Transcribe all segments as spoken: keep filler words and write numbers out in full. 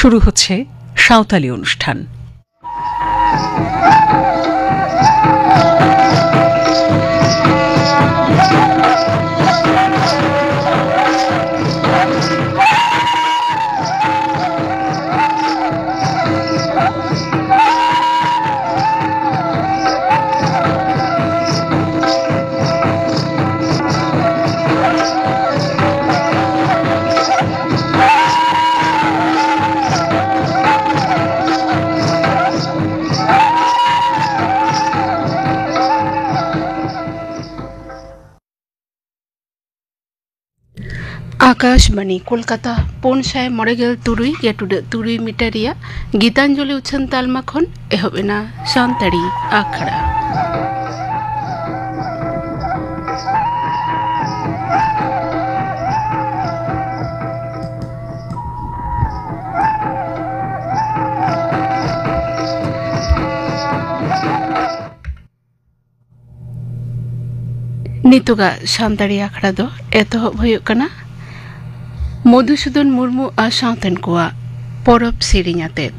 শুরু হচ্ছে সাঁওতালি অনুষ্ঠান। ᱟᱠᱟᱥᱵᱟᱬᱤ ᱠᱳᱞᱠᱟᱛᱟ, ᱯᱩᱱ ᱥᱟᱭ ᱢᱚᱬᱮ ᱜᱮᱞ ᱛᱩᱨᱩᱭ ᱜᱮ ᱴᱩᱰᱟᱹᱜ ᱛᱩᱨᱩᱭ ᱢᱤᱴᱟᱨ ᱨᱮᱭᱟᱜ ᱜᱤᱛᱟᱧᱡᱚᱞᱤ ᱩᱪᱷᱟᱹᱱ ᱛᱟᱞᱢᱟ ᱠᱷᱚᱱ ᱮᱦᱚᱵ ᱮᱱᱟ ᱥᱟᱱᱛᱟᱲᱤ ᱟᱠᱷᱲᱟ᱾ ᱱᱤᱛᱚᱜᱟᱜ ᱥᱟᱱᱛᱟᱲᱤ ᱟᱠᱷᱲᱟ ᱫᱚ ᱮᱛᱚᱦᱚᱵ ᱦᱩᱭᱩᱜ ᱠᱟᱱᱟ ᱢᱚᱫᱷᱩᱥᱩᱫᱚᱱ ᱢᱩᱨᱢᱩ ᱟᱨ ᱥᱟᱶᱛᱮᱱ ᱠᱚᱣᱟᱜ ᱯᱚᱨᱚᱵᱽ ᱥᱮᱨᱮᱧ ᱟᱛᱮᱫ᱾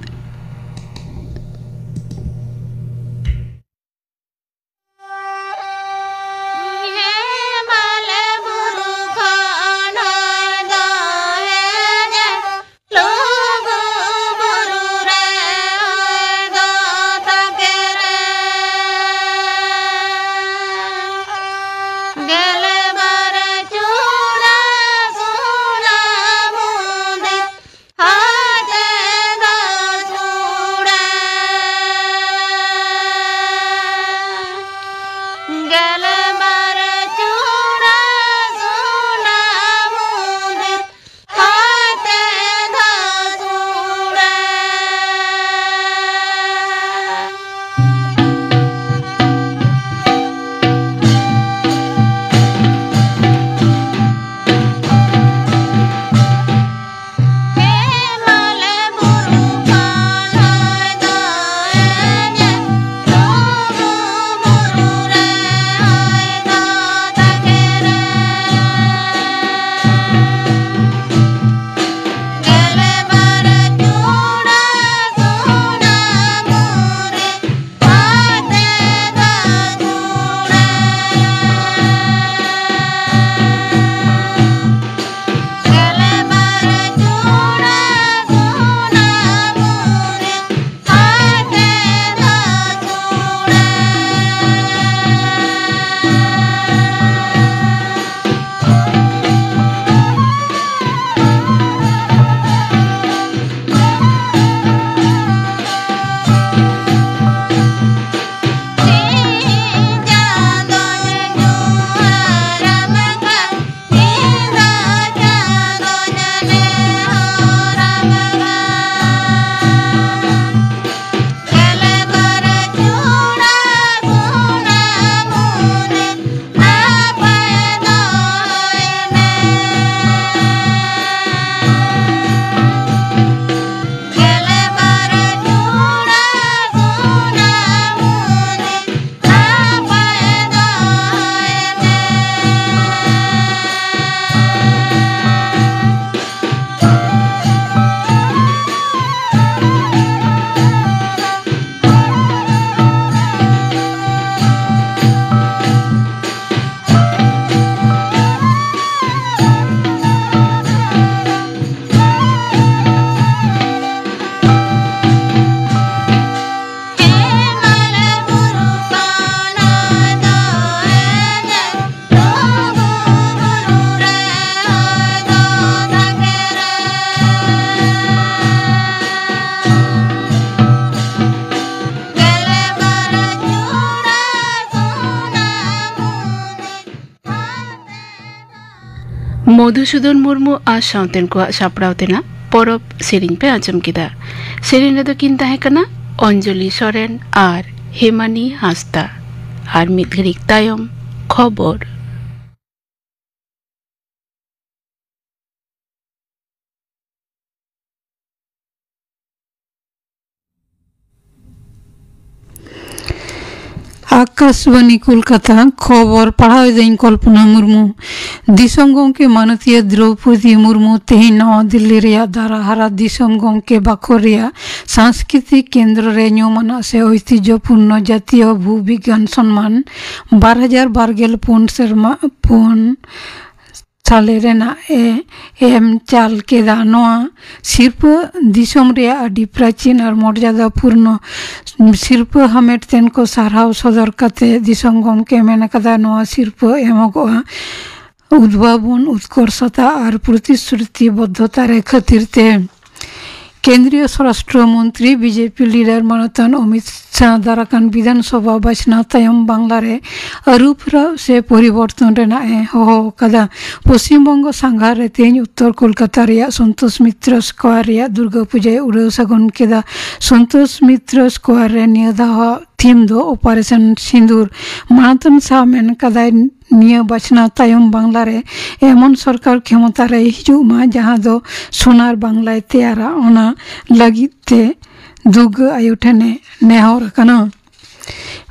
ᱢᱚᱫᱷᱩᱥᱩᱫᱚᱱ ᱢᱩᱨᱢᱩ ᱟᱨ ᱥᱟᱶᱛᱮᱱ ᱠᱚᱣᱟᱜ ᱥᱟᱯᱲᱟᱣ ᱛᱮᱱᱟᱜ ᱯᱚᱨᱚᱵᱽ ᱥᱮᱨᱮᱧ ᱯᱮ ᱟᱸᱡᱚᱢ ᱠᱮᱫᱟ᱾ ᱥᱮᱨᱮᱧ ᱨᱮᱫᱚ ᱠᱤᱱ ᱛᱟᱦᱮᱸ ᱠᱟᱱᱟ ᱚᱧᱡᱚᱞᱤ ᱥᱚᱨᱮᱱ ᱟᱨ ᱦᱮᱢᱟᱱᱤ ᱦᱟᱸᱥᱫᱟ᱾ ᱟᱨ ᱢᱤᱫ ᱜᱷᱟᱹᱲᱤᱡ ᱛᱟᱭᱚᱢ ᱠᱷᱚᱵᱚᱨ᱾ ᱟᱠᱟᱥᱵᱟᱱᱤ ᱠᱳᱞᱠᱟᱛᱟ, ᱠᱷᱚᱵᱚᱨ ᱯᱟᱲᱦᱟᱣ ᱮᱫᱟᱹᱧ ᱠᱚᱞᱯᱚᱱᱟ ᱢᱩᱨᱢᱩ᱾ ᱫᱤᱥᱚᱢ ᱜᱚᱢᱠᱮ ᱢᱟᱱᱚᱛᱤᱭᱟᱹ ᱫᱨᱚᱣᱯᱚᱫᱤ ᱢᱩᱨᱢᱩ ᱛᱮᱦᱮᱧ ᱱᱟᱣᱟ ᱫᱤᱞᱞᱤ ᱨᱮᱭᱟᱜ ᱫᱟᱨᱟᱦᱟᱨᱟ ᱫᱤᱥᱚᱢ ᱜᱚᱢᱠᱮ ᱵᱟᱠᱷᱳᱞ ᱨᱮᱭᱟᱜ ᱥᱟᱝᱥᱠᱨᱤᱛᱤᱠ ᱠᱮᱱᱫᱨᱚ ᱨᱮ ᱧᱩᱢᱟᱱᱟᱜ ᱥᱮ ᱳᱭᱛᱤᱡᱽᱡᱚᱯᱩᱨᱱᱚ ᱡᱟᱛᱤᱭᱚ ᱵᱷᱩᱵᱤᱜᱽᱜᱟᱱ ᱥᱚᱱᱢᱟᱱ ᱵᱟᱨ ᱦᱟᱡᱟᱨ ᱵᱟᱨ ᱜᱮᱞ ᱯᱩᱱ ᱥᱮᱨᱢᱟ, ᱯᱩᱱ ᱥᱟᱞᱮ ᱨᱮᱱᱟᱜ ᱮ ᱮᱢ ᱪᱟᱞ ᱠᱮᱫᱟ᱾ ᱱᱚᱣᱟ ᱥᱤᱨᱯᱟᱹ ᱫᱤᱥᱚᱢ ᱨᱮᱭᱟᱜ ᱟᱹᱰᱤ ᱯᱨᱟᱪᱤᱱ ᱟᱨ ᱢᱚᱨᱡᱟᱫᱟ ᱯᱩᱨᱱᱚ ᱥᱤᱨᱯᱟᱹ ᱦᱟᱢᱮᱴ ᱛᱮᱱ ᱠᱚ ᱥᱟᱨᱦᱟᱣ ᱥᱚᱫᱚᱨ ᱠᱟᱛᱮ ᱫᱤᱥᱚᱢ ᱜᱚᱢᱠᱮ ᱢᱮᱱ ᱟᱠᱟᱫᱟ, ᱱᱚᱣᱟ ᱥᱤᱨᱯᱟᱹ ᱮᱢᱚᱜᱚᱜᱼᱟ ᱩᱫᱵᱷᱟᱵᱚᱱ, ᱩᱛᱠᱚᱨᱥᱚᱛᱟ ᱟᱨ ᱯᱨᱚᱛᱤᱥᱨᱩᱛᱤ ᱵᱚᱫᱽᱫᱷᱚᱛᱟ ᱨᱮ ᱠᱷᱟᱹᱛᱤᱨ ᱛᱮ᱾ ᱠᱮᱱᱫᱨᱤᱭᱚ ᱥᱚᱨᱟᱥᱴᱨᱚ ᱢᱚᱱᱛᱨᱤ, ᱵᱤᱡᱮᱯᱤ ᱞᱤᱰᱟᱨ ᱢᱟᱱᱚᱛᱟᱱ ᱚᱢᱤᱛ ᱥᱟᱦ ᱫᱟᱨᱟᱠᱟᱱ ᱵᱤᱫᱷᱟᱱ ᱥᱚᱵᱷᱟ ᱵᱟᱪᱷᱱᱟᱣ ᱛᱟᱭᱚᱢ ᱵᱟᱝᱞᱟ ᱨᱮ ᱟᱹᱨᱩ ᱯᱷᱮᱨᱟᱣ ᱥᱮ ᱯᱚᱨᱤᱵᱚᱨᱛᱚᱱ ᱨᱮᱱᱟᱜ ᱮ ᱦᱚᱦᱚ ᱟᱠᱟᱫᱟ᱾ ᱯᱚᱥᱪᱤᱢ ᱵᱚᱝᱜᱚ ᱥᱟᱸᱜᱷᱟᱨ ᱨᱮ ᱛᱮᱦᱮᱧ ᱩᱛᱛᱚᱨ ᱠᱳᱞᱠᱟᱛᱟ ᱨᱮᱭᱟᱜ ᱥᱚᱱᱛᱳᱥ ᱢᱤᱛᱨᱚ ᱥᱠᱚᱭᱟᱨ ᱨᱮᱭᱟᱜ ᱫᱩᱨᱜᱟᱹ ᱯᱩᱡᱟᱹᱭ ᱩᱰᱟᱹᱣ ᱥᱟᱹᱜᱩᱱ ᱠᱮᱫᱟ᱾ ᱥᱚᱱᱛᱳᱥ ᱢᱤᱛᱨᱚ ᱥᱠᱚᱭᱟᱨ ᱨᱮ ᱱᱤᱭᱟᱹ ᱫᱷᱟᱣ ᱛᱷᱤᱢ ᱫᱚ ᱚᱯᱟᱨᱮᱥᱚᱱ ᱥᱤᱸᱫᱩᱨ᱾ ᱢᱟᱱᱚᱛᱟᱱ ᱥᱟᱦ ᱢᱮᱱ ᱠᱟᱫᱟᱭ, ᱱᱤᱭᱟᱹ ᱵᱟᱪᱷᱱᱟᱣ ᱛᱟᱭᱚᱢ ᱵᱟᱝᱞᱟ ᱨᱮ ᱮᱢᱚᱱ ᱥᱚᱨᱠᱟᱨ ᱠᱷᱮᱢᱚᱛᱟ ᱨᱮ ᱦᱤᱡᱩᱜ ᱢᱟ, ᱡᱟᱦᱟᱸ ᱫᱚ ᱥᱳᱱᱟᱨ ᱵᱟᱝᱞᱟᱭ ᱛᱮᱭᱟᱨᱟ, ᱚᱱᱟ ᱞᱟᱹᱜᱤᱫ ᱛᱮ ᱫᱩᱨᱜᱟᱹ ᱟᱭᱳ ᱴᱷᱮᱱᱮ ᱱᱮᱦᱚᱨ ᱟᱠᱟᱱᱟ᱾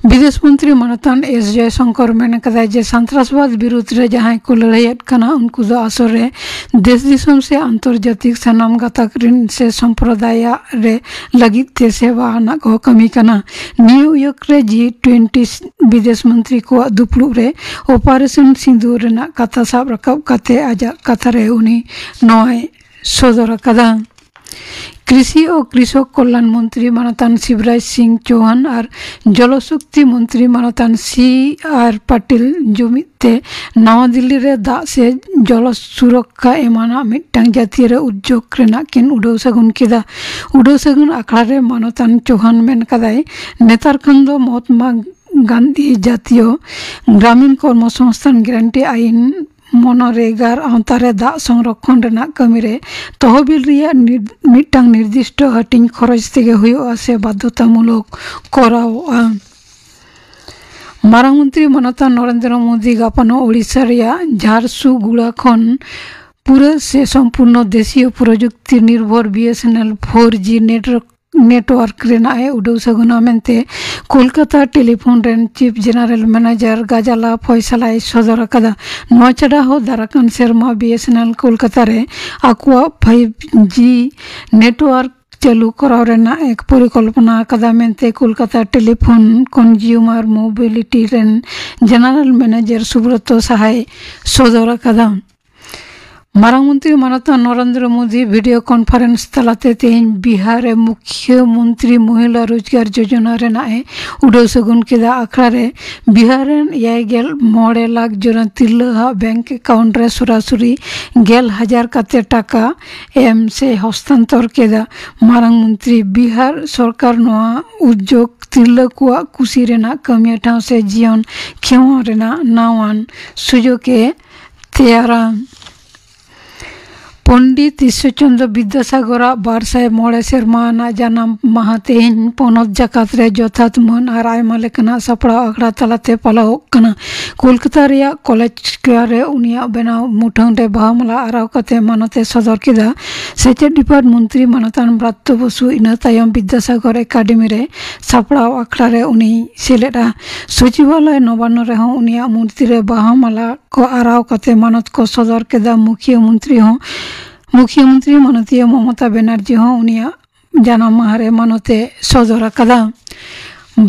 ᱵᱤᱫᱮᱥ ᱢᱚᱱᱛᱨᱤ ᱢᱟᱱᱚᱛᱟᱱ ᱮᱥ ᱡᱚᱭᱥᱚᱝᱠᱚᱨ ᱢᱮᱱ ᱟᱠᱟᱫᱟᱭ ᱡᱮ ᱥᱟᱱᱛᱨᱟᱥᱵᱟᱫ ᱵᱤᱨᱩᱫᱽ ᱨᱮ ᱡᱟᱦᱟᱸᱭ ᱠᱚ ᱞᱟᱹᱲᱦᱟᱹᱭᱮᱫ ᱠᱟᱱᱟ, ᱩᱱᱠᱩ ᱫᱚ ᱟᱥᱚᱞ ᱨᱮ ᱫᱮᱥ ᱫᱤᱥᱚᱢ ᱥᱮ ᱟᱱᱛᱚᱨᱡᱟᱛᱤᱠ ᱥᱟᱱᱟᱢ ᱜᱟᱛᱟᱠ ᱨᱤᱱ ᱥᱮ ᱥᱚᱢᱯᱨᱚᱫᱟᱭ ᱨᱮ ᱞᱟᱹᱜᱤᱫ ᱛᱮ ᱥᱮᱵᱟ ᱟᱱᱟᱜ ᱠᱚ ᱠᱟᱹᱢᱤ ᱠᱟᱱᱟ᱾ ᱱᱤᱭᱩ ᱭᱚᱨᱠ ᱨᱮ ᱡᱤ ᱴᱩᱭᱮᱱᱴᱤ ᱵᱤᱫᱮᱥ ᱢᱚᱱᱛᱨᱤ ᱠᱚᱣᱟᱜ ᱫᱩᱯᱲᱩᱵ ᱨᱮ ᱚᱯᱟᱨᱮᱥᱚᱱ ᱥᱤᱸᱫᱩᱨ ᱨᱮᱱᱟᱜ ᱠᱟᱛᱷᱟ ᱥᱟᱵ ᱨᱟᱠᱟᱵ ᱠᱟᱛᱮ ᱟᱡᱟᱜ ᱠᱟᱛᱷᱟ ᱨᱮ ᱩᱱᱤ ᱱᱚᱣᱟᱭ ᱥᱚᱫᱚᱨ ᱟᱠᱟᱫᱟ᱾ ᱠᱨᱤᱥᱤ ᱚ ᱠᱨᱤᱥᱚᱠ ᱠᱚᱞᱭᱟᱱ ᱢᱚᱱᱛᱨᱤ ᱢᱟᱱᱚᱛᱟᱱ ᱥᱤᱵᱨᱟᱡᱽ ᱥᱤᱝ ᱪᱳᱦᱟᱱ ᱟᱨ ᱡᱚᱞᱚᱥᱚᱠᱛᱤ ᱢᱚᱱᱛᱨᱤ ᱢᱟᱱᱚᱛᱟᱱ ᱥᱤ ᱟᱨ ᱯᱟᱴᱤᱞ ᱡᱩᱢᱤᱫ ᱛᱮ ᱱᱟᱣᱟ ᱫᱤᱞᱞᱤ ᱨᱮ ᱫᱟᱜ ᱥᱮ ᱡᱚᱞᱚ ᱥᱩᱨᱚᱠᱠᱷᱟ ᱮᱢᱟᱱᱟᱜ ᱢᱤᱫᱴᱟᱝ ᱡᱟᱹᱛᱤᱭᱟᱹᱨᱤ ᱩᱫᱽᱡᱳᱜᱽ ᱨᱮᱱᱟᱜ ᱠᱤᱱ ᱩᱰᱟᱹᱣ ᱥᱟᱹᱜᱩᱱ ᱠᱮᱫᱟ᱾ ᱩᱰᱟᱹᱣ ᱥᱟᱹᱜᱩᱱ ᱟᱠᱷᱲᱟ ᱨᱮ ᱢᱟᱱᱚᱛᱟᱱ ᱪᱳᱦᱟᱱ ᱢᱮᱱ ᱠᱟᱫᱟᱭ, ᱱᱮᱛᱟᱨ ᱠᱷᱚᱱ ᱫᱚ ᱢᱚᱦᱟᱛᱢᱟ ᱜᱟᱱᱫᱷᱤ ᱡᱟᱛᱤᱭᱚ ᱜᱨᱟᱢᱤᱱ ᱠᱚᱨᱢᱚ ᱥᱚᱝᱥᱛᱷᱟᱱ ᱜᱮᱨᱮᱱᱴᱤ ᱟᱭᱤᱱ ᱢᱚᱱᱨᱮᱜᱟ ᱟᱣᱛᱟ ᱨᱮ ᱫᱟᱜ ᱥᱚᱝᱨᱚᱠᱷᱚᱱ ᱨᱮᱱᱟᱜ ᱠᱟᱹᱢᱤ ᱨᱮ ᱛᱚᱦᱚᱵᱤᱞ ᱨᱮᱭᱟᱜ ᱱᱤᱨ-, ᱢᱤᱫᱴᱟᱝ ᱱᱤᱨᱫᱤᱥᱴᱚ ᱦᱟᱹᱴᱤᱧ ᱠᱷᱚᱨᱚᱪ ᱛᱮᱜᱮ ᱦᱩᱭᱩᱜᱼᱟ ᱥᱮ ᱵᱟᱫᱽᱫᱷᱚᱛᱟᱢᱩᱞᱚᱠ ᱠᱚᱨᱟᱣᱜᱼᱟ᱾ ᱢᱟᱨᱟᱝ ᱢᱚᱱᱛᱨᱤ ᱢᱟᱱᱚᱛᱟᱱ ᱱᱚᱨᱮᱱᱫᱨᱚ ᱢᱳᱫᱤ ᱜᱟᱯᱟᱱᱚᱜ ᱳᱰᱤᱥᱟ ᱨᱮᱭᱟᱜ ᱡᱷᱟᱨᱥᱩᱜᱩᱲᱟ ᱠᱷᱚᱱ ᱯᱩᱨᱟᱹ ᱥᱮ ᱥᱚᱢᱯᱩᱨᱱᱚ ᱫᱮᱥᱤᱭᱚ ᱯᱨᱚᱡᱩᱠᱛᱤ ᱱᱤᱨᱵᱷᱚᱨ BSNL four G network, network ᱨᱮᱱᱟᱜ ᱮ ᱩᱰᱟᱹᱣ ᱥᱟᱹᱜᱩᱱᱟ ᱢᱮᱱᱛᱮ ᱠᱳᱞᱠᱟᱛᱟ ᱴᱮᱞᱤᱯᱷᱳᱱ ᱨᱮᱱ Chief General Manager ᱜᱟᱡᱟᱞᱟ ᱯᱷᱚᱭᱥᱟᱞᱟᱭ ᱥᱚᱫᱚᱨ ᱟᱠᱟᱫᱟ᱾ ᱱᱚᱣᱟ ᱪᱷᱟᱰᱟ ᱦᱚᱸ ᱫᱟᱨᱟᱠᱟᱱ ᱥᱮᱨᱢᱟ BSNL ᱠᱳᱞᱠᱟᱛᱟ ᱨᱮ ᱟᱠᱚᱣᱟᱜ five G network ᱪᱟᱹᱞᱩ ᱠᱚᱨᱟᱣ ᱨᱮᱱᱟᱜ ᱮ ᱯᱚᱨᱤᱠᱚᱞᱯᱚᱱᱟ ᱟᱠᱟᱫᱟ ᱢᱮᱱᱛᱮ ᱠᱳᱞᱠᱟᱛᱟ ᱴᱮᱞᱤᱯᱷᱳᱱ ᱠᱚᱱᱡᱩᱢᱟᱨ ᱢᱳᱵᱤᱞᱤᱴᱤ ᱨᱮᱱ General Manager ᱥᱩᱵᱨᱚᱛᱚ ᱥᱟᱦᱟᱭ ᱥᱚᱫᱚᱨ ᱟᱠᱟᱫᱟ᱾ ᱢᱟᱨᱟᱝ ᱢᱚᱱᱛᱨᱤ ᱢᱟᱱᱚᱛᱟᱱ ᱱᱚᱨᱮᱱᱫᱨᱚ ᱢᱳᱫᱤ video conference ᱛᱟᱞᱟᱛᱮ ᱛᱮᱦᱮᱧ ᱵᱤᱦᱟᱨ ᱨᱮ ᱢᱩᱠᱷᱭᱚ ᱢᱚᱱᱛᱨᱤ ᱢᱚᱦᱤᱞᱟ ᱨᱳᱡᱽᱜᱟᱨ ᱡᱳᱡᱚᱱᱟ ᱨᱮᱱᱟᱜ ᱮ ᱩᱰᱟᱹᱣ ᱥᱟᱹᱜᱩᱱ ᱠᱮᱫᱟ᱾ ᱟᱠᱷᱲᱟ ᱨᱮ ᱵᱤᱦᱟᱨ ᱨᱮᱱ ᱮᱭᱟᱭ ᱜᱮᱞ ᱢᱚᱬᱮ ᱞᱟᱠᱷ ᱡᱚᱱᱟ ᱛᱤᱨᱞᱟᱹ ᱟᱜ bank account ᱨᱮ ᱥᱚᱨᱟᱥᱚᱨᱤ ᱜᱮᱞ ᱦᱟᱡᱟᱨ ᱠᱟᱛᱮ ᱴᱟᱠᱟ ᱮᱢ ᱥᱮ ᱦᱚᱥᱛᱟᱱᱛᱚᱨ ᱠᱮᱫᱟ᱾ ᱢᱟᱨᱟᱝ ᱢᱚᱱᱛᱨᱤ ᱵᱤᱦᱟᱨ ᱥᱚᱨᱠᱟᱨ ᱱᱚᱣᱟ ᱩᱫᱽᱡᱳᱜᱽ ᱛᱤᱨᱞᱟᱹ ᱠᱚᱣᱟᱜ ᱠᱩᱥᱤ ᱨᱮᱱᱟᱜ ᱠᱟᱹᱢᱤᱭᱟᱹ ᱴᱷᱟᱶ ᱥᱮ ᱡᱤᱭᱚᱱ ᱠᱷᱮᱢᱟᱣ ᱨᱮᱱᱟᱜ ᱱᱟᱣᱟᱱ ᱥᱩᱡᱳᱜᱽ ᱮ ᱛᱮᱭᱟᱨᱟ᱾ ᱯᱚᱱᱰᱤᱛ ᱤᱥᱥᱚᱨ ᱪᱚᱱᱫᱨᱚ ᱵᱤᱫᱽᱫᱟᱥᱟᱜᱚᱨᱟᱜ ᱵᱟᱨ ᱥᱟᱭ ᱢᱚᱬᱮ ᱥᱮᱨᱢᱟ ᱟᱱᱟᱜ ᱡᱟᱱᱟᱢ ᱢᱟᱦᱟ ᱛᱮᱦᱮᱧ ᱯᱚᱱᱚᱛ ᱡᱟᱠᱟᱛ ᱨᱮ ᱡᱚᱛᱷᱟᱛ ᱢᱟᱹᱱ ᱟᱨ ᱟᱭᱢᱟ ᱞᱮᱠᱟᱱᱟᱜ ᱥᱟᱯᱲᱟᱣ ᱟᱠᱷᱲᱟ ᱛᱟᱞᱟᱛᱮ ᱯᱟᱞᱟᱣᱚᱜ ᱠᱟᱱᱟ᱾ ᱠᱳᱞᱠᱟᱛᱟ ᱨᱮᱭᱟᱜ ᱠᱚᱞᱮᱡᱽ ᱥᱠᱚᱭᱟᱨ ᱨᱮ ᱩᱱᱤᱭᱟᱜ ᱵᱮᱱᱟᱣ ᱢᱩᱴᱷᱟᱹᱱ ᱨᱮ ᱵᱟᱦᱟ ᱢᱟᱞᱟ ᱟᱨᱟᱣ ᱠᱟᱛᱮ ᱢᱟᱱᱚᱛ ᱮ ᱥᱚᱫᱚᱨ ᱠᱮᱫᱟ᱾ ᱥᱮᱪᱮᱫ ᱰᱤᱯᱟᱨᱴ ᱢᱚᱱᱛᱨᱤ ᱢᱟᱱᱚᱛᱟᱱ ᱵᱨᱟᱛᱛᱚ ᱵᱚᱥᱩ ᱤᱱᱟᱹ ᱛᱟᱭᱚᱢ ᱵᱤᱫᱽᱫᱟᱥᱟᱜᱚᱨ ᱮᱠᱟᱰᱮᱢᱤ ᱨᱮ ᱥᱟᱯᱲᱟᱣ ᱟᱠᱷᱲᱟ ᱨᱮ ᱩᱱᱤᱭ ᱥᱮᱞᱮᱫᱼᱟ᱾ ᱥᱚᱪᱤᱵᱟᱞᱚᱭ ᱱᱚᱵᱟᱱᱱᱚ ᱨᱮᱦᱚᱸ ᱩᱱᱤᱭᱟᱜ ᱢᱩᱨᱛᱤ ᱨᱮ ᱵᱟᱦᱟ ᱢᱟᱞᱟ ᱠᱚ ᱟᱨᱟᱣ ᱠᱟᱛᱮ ᱢᱟᱱᱚᱛ ᱠᱚ ᱥᱚᱫᱚᱨ ᱠᱮᱫᱟ᱾ ᱢᱩᱠᱷᱤᱭᱟᱹ ᱢᱚᱱᱛᱨᱤ ᱦᱚᱸ, ᱢᱩᱠᱷᱤᱭᱟᱹ ᱢᱚᱱᱛᱨᱤ ᱢᱟᱱᱚᱛᱤᱭᱟᱹ ᱢᱚᱢᱚᱛᱟ ᱵᱮᱱᱟᱨᱡᱤ ᱦᱚᱸ ᱩᱱᱤᱭᱟᱜ ᱡᱟᱱᱟᱢ ᱢᱟᱦᱟ ᱨᱮ ᱢᱟᱱᱚᱛ ᱮ ᱥᱚᱫᱚᱨ ᱟᱠᱟᱫᱟ᱾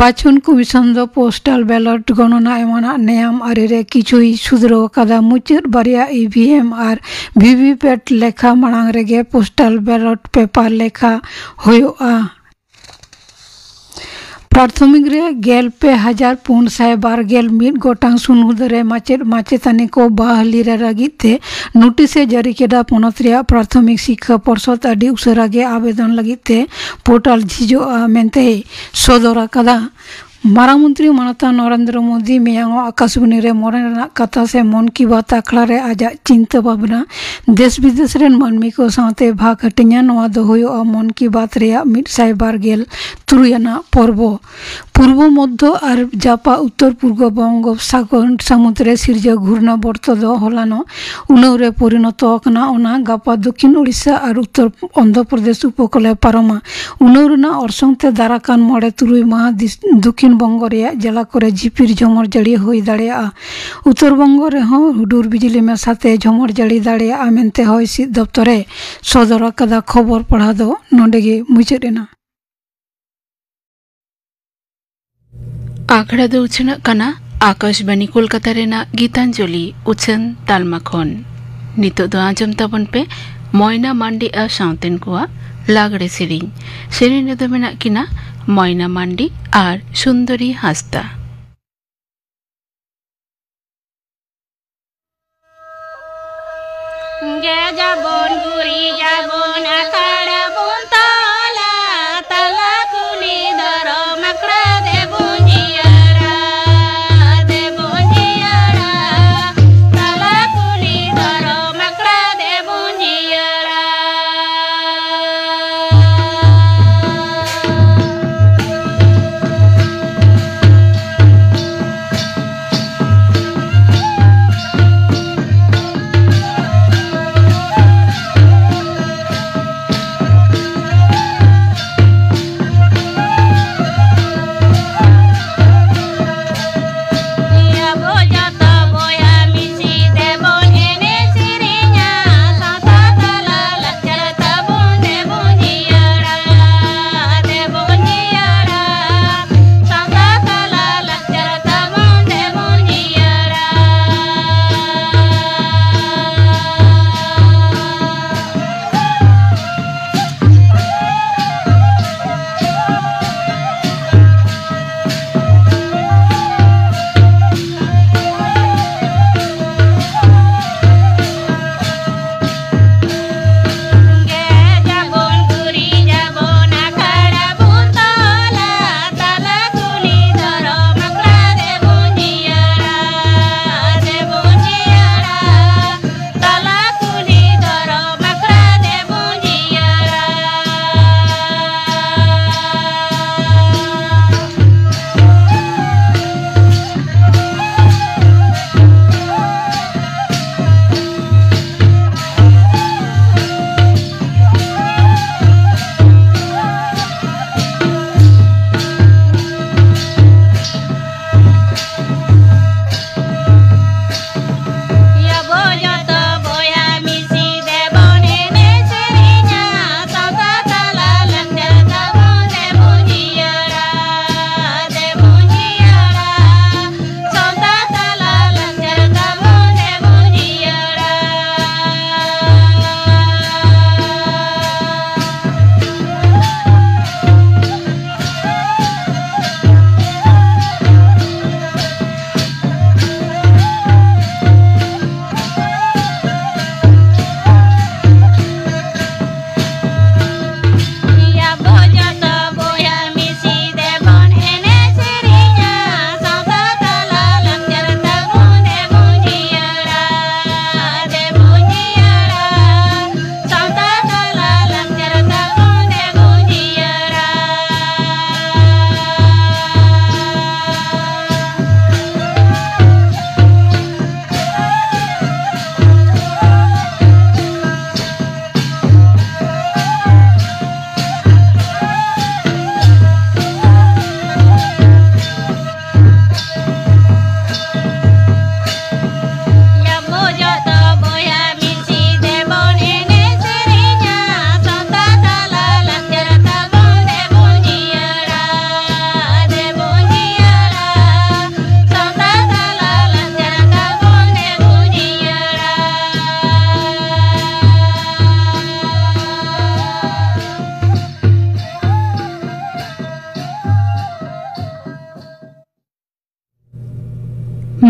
ᱵᱟᱪᱷᱚᱱ ᱠᱚᱢᱤᱥᱚᱱ ᱫᱚ postal ballot ᱜᱚᱱᱚᱱᱟ ᱮᱢᱟᱱᱟᱜ ᱱᱮᱭᱟᱢ ᱟᱹᱨᱤ ᱨᱮ ᱠᱤᱪᱷᱩᱭ ᱥᱩᱫᱷᱨᱟᱹᱣ ᱟᱠᱟᱫᱟ᱾ ᱢᱩᱪᱟᱹᱫ ᱵᱟᱨᱭᱟ EVM ᱟᱨ VVPAT ᱞᱮᱠᱷᱟ ᱢᱟᱲᱟᱝ ᱨᱮᱜᱮ postal ballot paper ᱞᱮᱠᱷᱟ ᱦᱩᱭᱩᱜᱼᱟ᱾ ᱯᱨᱟᱛᱷᱚᱢᱤᱠ ᱨᱮ ᱜᱮᱞ ᱯᱮ ᱦᱟᱡᱟᱨ ᱯᱩᱱ ᱥᱟᱭ ᱵᱟᱨ ᱜᱮᱞ ᱢᱤᱫ ᱜᱚᱴᱟᱝ ᱥᱩᱱᱦᱩᱫᱟᱹ ᱨᱮ ᱢᱟᱪᱮᱫ ᱢᱟᱪᱮᱛᱟᱹᱱᱤ ᱠᱚ ᱵᱟᱦᱟᱞᱤ ᱨᱮ ᱞᱟᱹᱜᱤᱫ ᱛᱮ ᱱᱳᱴᱤᱥ ᱮ ᱡᱟᱹᱨᱤ ᱠᱮᱫᱟ᱾ ᱯᱚᱱᱚᱛ ᱨᱮᱭᱟᱜ ᱯᱨᱟᱛᱷᱚᱢᱤᱠ ᱥᱤᱠᱠᱷᱟ ᱯᱚᱨᱥᱚᱫ ᱟᱹᱰᱤ ᱩᱥᱟᱹᱨᱟ ᱜᱮ ᱟᱵᱮᱫᱚᱱ ᱞᱟᱹᱜᱤᱫ ᱛᱮ ᱯᱳᱨᱴᱟᱞ ᱡᱷᱤᱡᱚᱜᱼᱟ ᱢᱮᱱᱛᱮᱭ ᱥᱚᱫᱚᱨ ᱟᱠᱟᱫᱟ᱾ ᱢᱟᱨᱟᱝ ᱢᱚᱱᱛᱨᱤ ᱢᱟᱱᱚᱛᱟᱱ ᱱᱚᱨᱮᱱᱫᱨᱚ ᱢᱳᱫᱤ ᱢᱮᱭᱟᱝᱚᱜ ᱟᱠᱟᱥᱵᱟᱱᱤ ᱨᱮ ᱢᱚᱱᱮ ᱨᱮᱱᱟᱜ ᱠᱟᱛᱷᱟ ᱥᱮ ᱢᱚᱱ ᱠᱤ ᱵᱟᱛ ᱟᱠᱷᱲᱟ ᱨᱮ ᱟᱡᱟᱜ ᱪᱤᱱᱛᱟᱹ ᱵᱷᱟᱵᱽᱱᱟ ᱫᱮᱥ ᱵᱤᱫᱮᱥ ᱨᱮᱱ ᱢᱟᱹᱱᱢᱤ ᱠᱚ ᱥᱟᱶᱛᱮ ᱵᱷᱟᱜᱽ ᱦᱟᱹᱴᱤᱧᱟ᱾ ᱱᱚᱣᱟ ᱫᱚ ᱦᱩᱭᱩᱜᱼᱟ ᱢᱚᱱ ᱠᱤ ᱵᱟᱛ ᱨᱮᱭᱟᱜ ᱢᱤᱫ ᱥᱟᱭ ᱵᱟᱨ ᱜᱮᱞ ᱛᱩᱨᱩᱭ ᱟᱱᱟᱜ ᱯᱚᱨᱵᱚ᱾ ᱯᱩᱨᱵᱚ ᱢᱚᱫᱽᱫᱷᱚ ᱟᱨ ᱡᱟᱯᱟᱜ ᱩᱛᱛᱚᱨ ᱯᱩᱨᱵᱚ ᱵᱚᱝᱜᱚᱯᱥᱟᱜᱚᱨ ᱥᱟᱹᱢᱩᱫ ᱨᱮ ᱥᱤᱨᱡᱟᱹ ᱜᱷᱩᱨᱱᱟ ᱵᱚᱨᱛᱚ ᱫᱚ ᱦᱚᱞᱟᱱᱚᱜ ᱩᱱᱟᱹᱣ ᱨᱮ ᱯᱚᱨᱤᱱᱚᱛᱚ ᱟᱠᱟᱱᱟ᱾ ᱚᱱᱟ ᱜᱟᱯᱟ ᱫᱚᱠᱷᱤᱱ ᱳᱰᱤᱥᱟ ᱟᱨ ᱩᱛᱛᱚᱨ ᱚᱱᱫᱷᱨᱚ ᱯᱨᱚᱫᱮᱥ ᱩᱯᱚᱠᱩᱞᱮ ᱯᱟᱨᱚᱢᱟ᱾ ᱩᱱᱟᱹᱣ ᱨᱮᱱᱟᱜ ᱚᱨᱥᱚᱝ ᱛᱮ ᱫᱟᱨᱟᱠᱟᱱ ᱢᱚᱬᱮ ᱛᱩᱨᱩᱭ ᱢᱟᱦᱟ ᱫᱤᱥ-, ᱫᱚᱠᱷᱤᱱ ᱵᱚᱝᱜᱚ ᱨᱮᱭᱟᱜ ᱡᱮᱞᱟ ᱠᱚᱨᱮ ᱡᱷᱤᱯᱤᱨ ᱡᱷᱚᱢᱚᱨ ᱡᱟᱹᱲᱤ ᱦᱩᱭ ᱫᱟᱲᱮᱭᱟᱜᱼᱟ᱾ ᱩᱛᱛᱚᱨ ᱵᱚᱝᱜᱚ ᱨᱮᱦᱚᱸ ᱦᱩᱰᱩᱨ ᱵᱤᱡᱽᱞᱤ ᱢᱮᱥᱟᱛᱮ ᱡᱷᱚᱢᱚᱨ ᱡᱟᱹᱲᱤ ᱫᱟᱲᱮᱭᱟᱜᱼᱟ ᱢᱮᱱᱛᱮ ᱦᱚᱭ ᱦᱤᱸᱥᱤᱫ ᱫᱚᱯᱛᱚᱨᱮ ᱥᱚᱫᱚᱨ ᱟᱠᱟᱫᱟ᱾ ᱠᱷᱚᱵᱚᱨ ᱯᱟᱲᱦᱟᱣ ᱫᱚ ᱱᱚᱰᱮ ᱜᱮ ᱢᱩᱪᱟᱹᱫ ᱮᱱᱟ᱾ ᱟᱠᱷᱲᱟ ᱫᱚ ᱩᱪᱷᱟᱹᱱᱚᱜ ᱠᱟᱱᱟ ᱟᱠᱟᱥᱵᱟᱱᱤ ᱠᱳᱞᱠᱟᱛᱟ ᱨᱮᱱᱟᱜ ᱜᱤᱛᱟᱧᱡᱚᱞᱤ ᱩᱪᱷᱟᱹᱱ ᱛᱟᱞᱢᱟ ᱠᱷᱚᱱ᱾ ᱱᱤᱛᱚᱜ ᱫᱚ ᱟᱸᱡᱚᱢ ᱛᱟᱵᱚᱱ ᱯᱮ ᱢᱚᱭᱱᱟ ᱢᱟᱱᱰᱤ ᱟᱨ ᱥᱟᱶᱛᱮᱱ ᱠᱚᱣᱟᱜ ᱞᱟᱜᱽᱲᱮ ᱥᱮᱨᱮᱧ᱾ ᱥᱮᱨᱮᱧ ᱨᱮᱫᱚ ᱢᱮᱱᱟᱜ ᱠᱤᱱᱟ ᱢᱚᱭᱱᱟ ᱢᱟᱱᱰᱤ ᱟᱨ ᱥᱩᱱᱫᱚᱨᱤ ᱦᱟᱸᱥᱫᱟ᱾ ᱜᱮᱡᱟᱵᱚᱱ, ᱜᱩᱨᱤᱡᱟᱵᱚᱱ, ᱟᱠᱷᱟᱲᱟ ᱵᱚᱱ ᱛᱚᱞᱟ, ᱛᱟᱞᱟ ᱠᱩᱞᱦᱤ ᱫᱷᱚᱨᱚᱢ ᱟᱠᱷᱲᱟ ᱫᱮᱵᱚᱱ ᱡᱤᱭᱟᱹᱲᱟ, ᱫᱮᱵᱚᱱ ᱡᱤᱭᱟᱹᱲᱟ, ᱛᱟᱞᱟ ᱠᱩᱞᱦᱤ ᱫᱷᱚᱨᱚᱢ ᱟᱠᱷᱲᱟ ᱫᱮᱵᱚᱱ ᱡᱤᱭᱟᱹᱲᱟ᱾